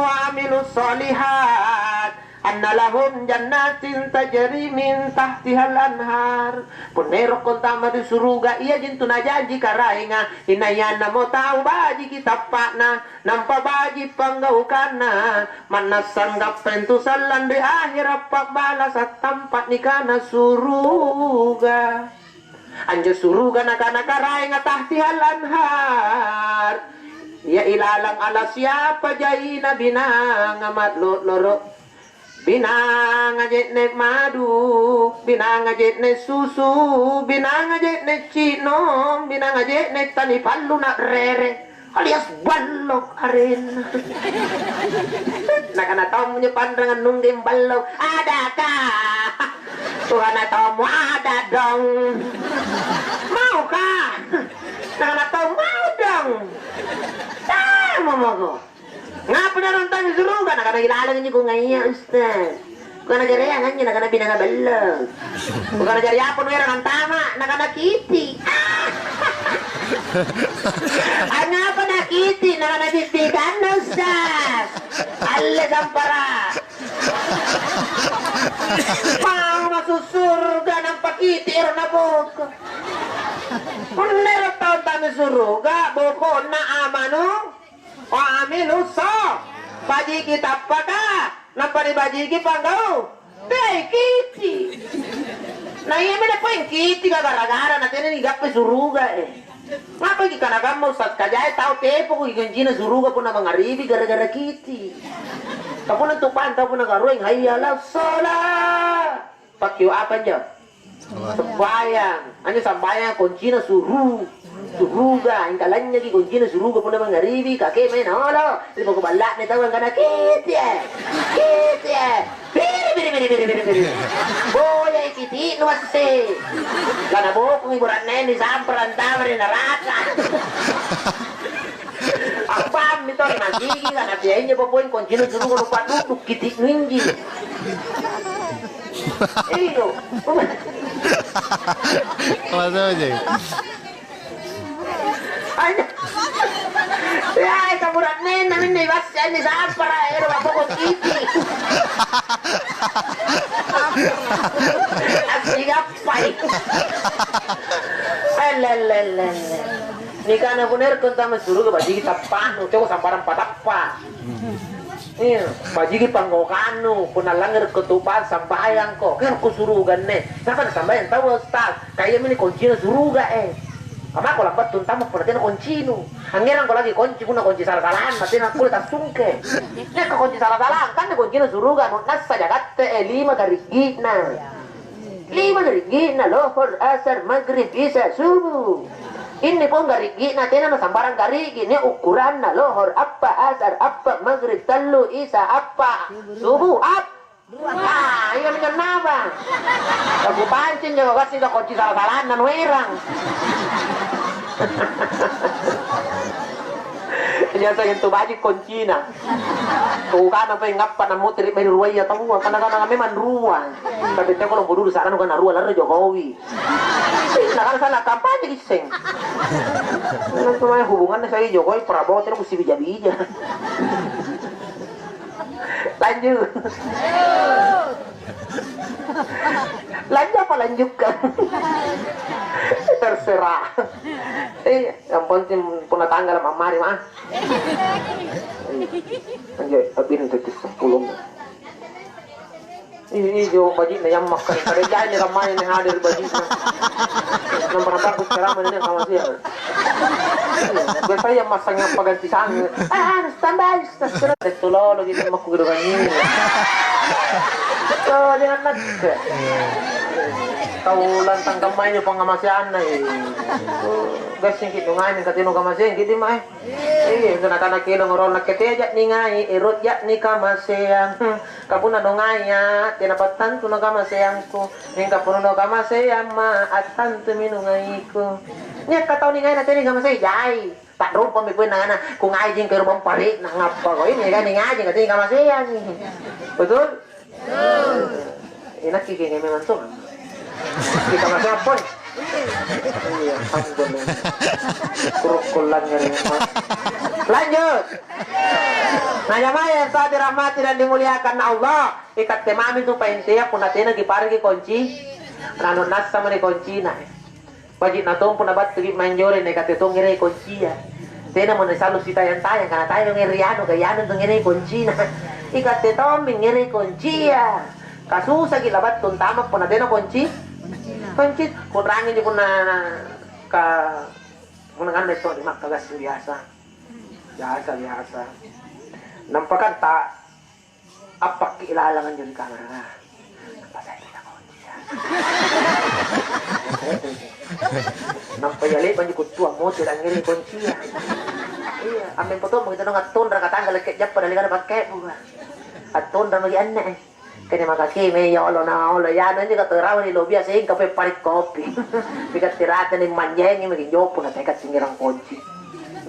wa amilus solihat, anna lahum jannatin tajri min tahtihal anhar. Punna erokko antama ri suruga, iaji antu najanji Karaenga, inaiannamo tau bajiki tappa'na, nampa baji' panggaukanna, mannasang gappa antu sallang ri ahera' pa'balasa' tampa' nikana suruga. Anjo suruga nakana Karaenga tahtihal anhar, ia ilalang ala siapa jaina binanga ma'lo'loro'. Binanga je'ne' madu, binanga je'ne' susu, binanga je'ne' ci'nong, binanga je'ne' tanipallu na'rere, alias ballok arenna. Nakana tommo anjo panrang annunggeng ballok, "Adaka?" Nakana tommo, "Ada dong." "Mauka?" Nakana tommo, "Mau dong." "Tama mako." "Ngapa nia' antama suruga?" Nakana, "Ilalang anjo kungaia, Ustaz." Kukana, "Jariang anjo?" Nakana, "Binanga ballo." Kukana, "Jari apa nuerang antama?" Nakana, "Kiti." "Angngapa nakiti?" Nakana, "Bibbikanna, Ustaz. Alle sampara'." Mau masuk surga nampa kiti ero' naboko. Punna ero' tau antama suruga, bokonna amanu wa amilus sho-, bajiki tappaka, nampa nibajiki panggau. Teai kiti. Na iami napaeng kiti gara-gara natena nigappai suruga, eh. Ngapaki kana kamma Ustaz Kajae tau tepoko ki koncina suruga punna mangngaribi gara-gara kiti. Ka punna tu panta punna karueng, "Hayya 'alas shalah." Pakkio apa anjo? Sambayang. Anjo sambayang koncina suru-, suruga. Engka lanynyaki koncina suruga punna mangngaribi, kakemai naolo ri poko balla'na tau angkana, "Kiti, eh! Kiti, eh!" Biri, biri, biri, biri, biri, biri. Boyai kiti'nu masse. Lanabokongi bura'nenu nisampara' antama ri naraka. Appammi to, nasigi kana, "Teai injo papoeng koncina suruga nupa'dudu kiti'nu inji." Iyo. Apa saja? Aja. Ya, kabura'nenna minne bassi anne sampara, ero maboko kiti. Assigappai. Elelelele. Nikana punna ero' antama suruga, bajiki tappa'nu, coba sambarang patappa'. Iya, bajiki pangngokanu, punna langngerekko tu bang sambayangko, kan kusuruga anne. Sapa nasambayang taua, Ustaz? Ka iami ni koncina suruga, eh. Amako labattu antama punna tena koncinu. Angngerangko lagi konci, punna konci sala-salanna, tena kulle tassungke. Nia' konci sala-salang, kan koncina suruga, anu nassa jagatte, eh, lima gariggi'na. Lima gariggi'na, lohor, asar, magrib, isya, subuh. Inni pong gariggi'na tena nasambarang gariggi', nia' ukkuranna, lohor appa, asar appa, magrib tallu, isya appa, subuh ap-, ah, iya minjo napa? Kakupancing jako gassing ka konci sala-salanna nuerang. Biasa itu baji' koncina. Kukana pole ngappa nammottere' mae ri ruaya taua, kana-kana memang rua. Tapi teko lompo dulu sa'ranu kana rua larre Jokowi. Nakana sana kampanye isseng. Memang cuma hubungannya saya Jokowi Prabowo terus mesti bija-bija. Lanjut. Lanjut apa lanjutkan? Terserah. Eh, yang penting punna tanggal mammari mah. Anjo abin tadi sepuluh. Ih, ih, jo baji'na yammakka. Kada jai ni kammaya ni hadir baji'na. Nampa-nampa ku ceramah ni kamaseang. Biasaya massang apa ganti sange. Ah, standby. Tettulolo gitu makku gedongangi. Oh, jangan nakke. Tau lantang kammai injo pangngamaseanna, eh. Gassing ki nungai mingka tena kamaseang ki mae. Iya, itu nakana kelong orang nakketeja ningai, erot ja nikamaseang. Hmm. Kapunna nungaia, tena pattantu nakamaseangku. Mingka punna nukamaseang ma, attantumi nungaiku. Nia' ka tau ningai na tena nikamaseang, jai. Ta'rumpami koe nangana, "Kungaji engka ero' bang pare'na, ngappa koe ini kan ngaji, katanya kamaseangi." Betul? Betul. Inakki kenge memang tuh. Kita masih apa? Iya, ampun. Kurukul langgar. Lanjut. Nah, jamaah yang telah dirahmati dan dimuliakan Allah, ikatte mami tu paintea punna tena kipariki konci, nanu nassa mani koncina. Baji'na tompo nabattuki mange anjoreng, naikatte tong ngerai koncia. Tenamo nasallo sitayang-tayang, kana tayang ri anu, ka ianu tong ngerai koncina. Ikatte tommi ngerai koncia. Kasusaki labattu antama punna tena konci? Konci. Kurangi injo punna ka, punna nganre to di Makka gassing biasa. Biasa, biasa. Nampa kan ta Appakki ilalang anjo ri kamara. Nampa sai kita koncia. Nampa iya le'ba' anjo kuttua moto langngerei koncia. Iya, ammempo tommo kita nong attonra katangga lekke' jappa dalikana pakke'buka. Attonra maki anne, eh. Kene makakeme ya Allah na Allah ya anjo kata rawa ni lobia sengka pe pare' kopi. Mika tirata ni manjengi maki jopo na teka singerang konci.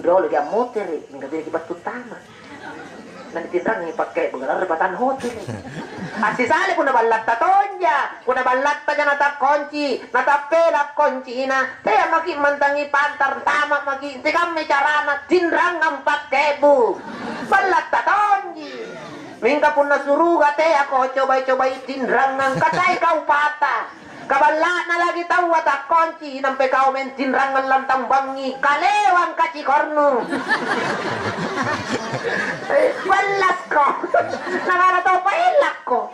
Riolo ki ammotere', mingka tena ki battu tama. Nanitinrangi pakke begelarre batang hotel. Assisale punna ballatta tonja, punna ballattaja natakkonci, natappela koncina, tea maki mantangi pantar, tama maki, tekammi carana tinrangang pakke'bu. Ballatta tonji. Mingka punna suruga teako cobai-cobai tinrangang, katai kau pata. Kaballa'na lagi taua takkonci, nampe kau mentinrangang lantang bangngi, kalewang kacikornu. Eh, ballasko. Nagara tau paellakko.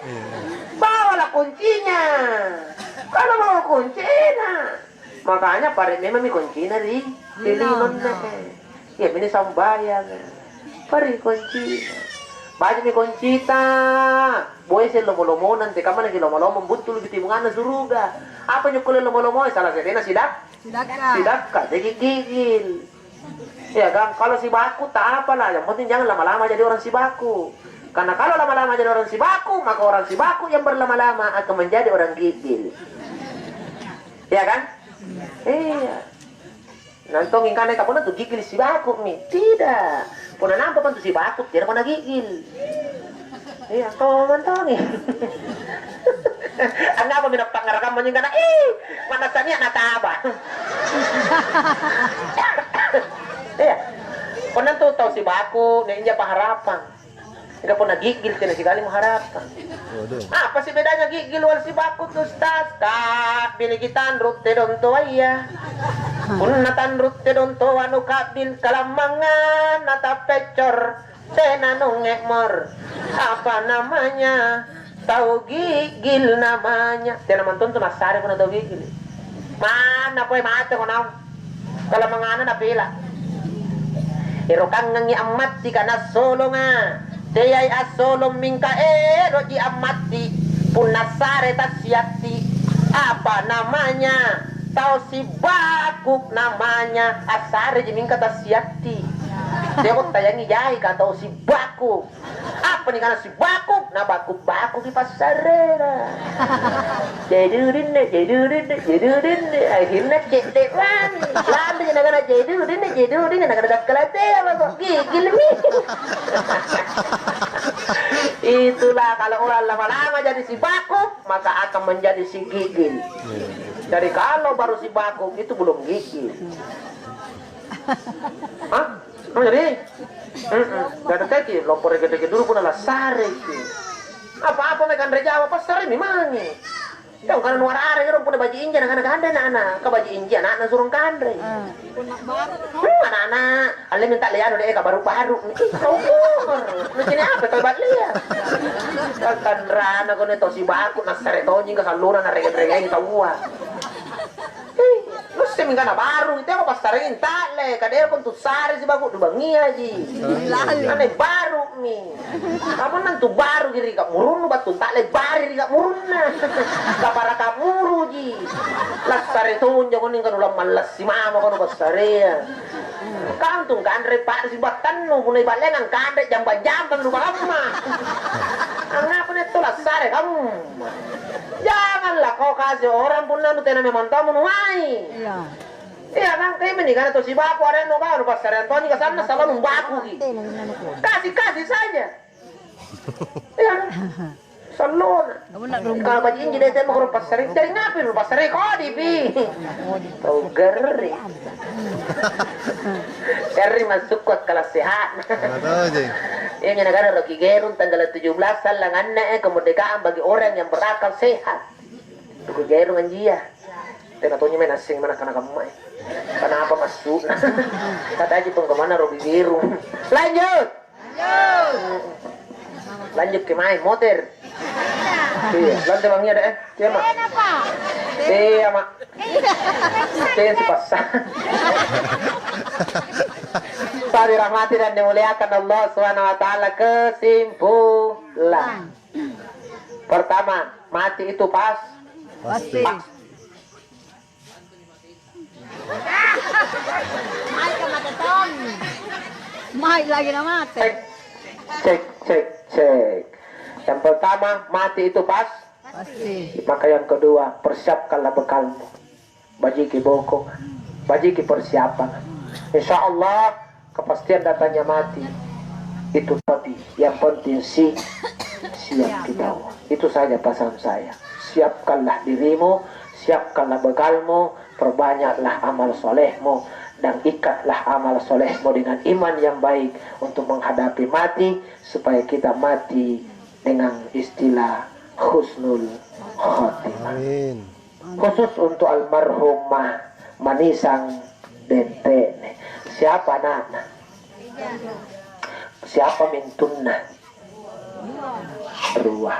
Bawalah kuncinya. Kalau mau kuncina. Makanya pare memangmi kuncina ri, ri linonna. Iya, mini sambayang. Pare kuncina. Bajimi kuncita. Boese lomo-lomona, antekamma lagi lomo-lomo, buttulu bitimunganna suruga. Apa nyo kulle lomo-lomoe? Salah se'rena sidak-, Sidakka. Sidakka, jadi gigil. Iya kan? Kalau sibaku tak apalah, yang penting jangan lama-lama jadi orang sibaku. Karena kalau lama-lama jadi orang sibaku, maka orang sibaku yang berlama-lama akan menjadi orang gigil. Iya kan? Iya. Nantong ingkana kapunna tu gigil sibaku'mi. Tidak. Punna nampa pantu sibaku, tiada punna gigil. Iya, kau mantongi. Angngapa minappangngarakang manyingkana? Ih, manassa nia' nataba. Iya. Punna tu tau sibaku, nia' inja paharapang. Mingka punna gigil, tena sikalimo harapang. Waduh. Apa sih bedanya gigil wal sibaku tu, Ustaz? Kabbiliki tanru' tedong toaya. Punna tanru' tedong toa nu kabbil kalammangang na tappeccor, tena nungnge' mor. Apa namanya? Tau gigil namanya. Tena mantuntu nassare punna tau gigil. Manna poe mate ko naung. Kalamangana napela. Erokangangi ammatti kana assolonga. Teai assolong mingka ero'ji ammatti. Punna sare tassiatti. Apa namanya? Tau sibaku namanya. Assareji mingka tassiatti. Teako tayangi jai ka tau sibaku. Apa nikana sibaku? Nabaku-bakuki passarena. Jedudinne, jedudinne, jedudinne. Akhirnya cedde' mami. Lambeji nakana jedudinne, jedudinne. Nakana dakkalatea mako. Gigilmi. Itulah kalau orang lama-lama jadi sibaku, maka akan menjadi sigigil. Jadi kalau baru sibaku, itu belum gigil. Hah? Oh, jadi? Mm-mm. Gak ada teki, lompo reke-reke dulu punna lassareki. Apa-apa mae kanre Jawa, passaremi mange. Kau kana nuarare ero punna baji inja nakana kanre anak-anak. Ka baji inja anakna surong kanre. Hmm, anak-anak, alle minta leano deh, ka baru-baru. Ih, kau ukur. Lu sini apa tau balia? Kanrana kone tau sibaku, nassare tonji ka sallona narege-regengi taua. Hei, nussemi kana barung, teako passareang ta'le, kadero kontu sare sibaku dubangiaji. Ane barumi. Kamu nantu baruki ri kamurunnu, battu ta'le bari ri kamurunna. Kapara kamuruji. Lassare tonja konning kanu lammallassi mama kono passarea. Kau tung kanre pa'risi battannu, punna iballeangang kanre jambang-jambang rupalamma. Angngapa netto lassare kamu? Janganlah kau kasih orang punna nu tena memang tau menuai. Iya. Iya kan, kayak mending kan atau si baku ada nu kau nu passareang tonji kasanna salonung bakuki. Kasih-kasih saja. Iya. Sallona. Kamu nak belum. Kalau bajinji deh tembak kalau passareang, jadi ngapain lu passareang kodi pi? Tau garri. Garri masuk kuat kelas sehat. Mana tahu, Jeng? Iya, nyana gara Rocky Gerung tanggal tujuh belas sallang anne, eh, kemerdekaan bagi orang yang berakal sehat. Rocky Gerung anjia. Tena tonji main asing mana kana kamma, eh. Kenapa masuk? Kata aja penggemana Rocky Gerung. Lanjut. Lanjut ke main motor. Iya, lantai bangi ada, eh. Iya, Mak. Kenapa? Iya, Mak. Iya. Iya, si pasang. Saudara rahmati dan dimuliakan Allah Subhanahu wa Ta'ala, kesimpulan. Pertama, mati itu pas. Pasti. Pas. Mai ka mate tong. Mai lagi na mate. Cek, cek, cek, cek. Yang pertama, mati itu pas. Pasti. Maka yang kedua, persiapkanlah bekalmu. Bajiki boko, bajiki persiapan. Insya Allah, kepastian datangnya mati. Itu tapi yang penting si siap kita. Itu saja pesan saya. Siapkanlah dirimu, siapkanlah bekalmu, perbanyaklah amal solehmu, dan ikatlah amal solehmu dengan iman yang baik untuk menghadapi mati, supaya kita mati dengan istilah husnul khotimah. Amin. Khusus untuk almarhumah Manisang Dentene. Siapa anakna? Siapa mintunna? Rua.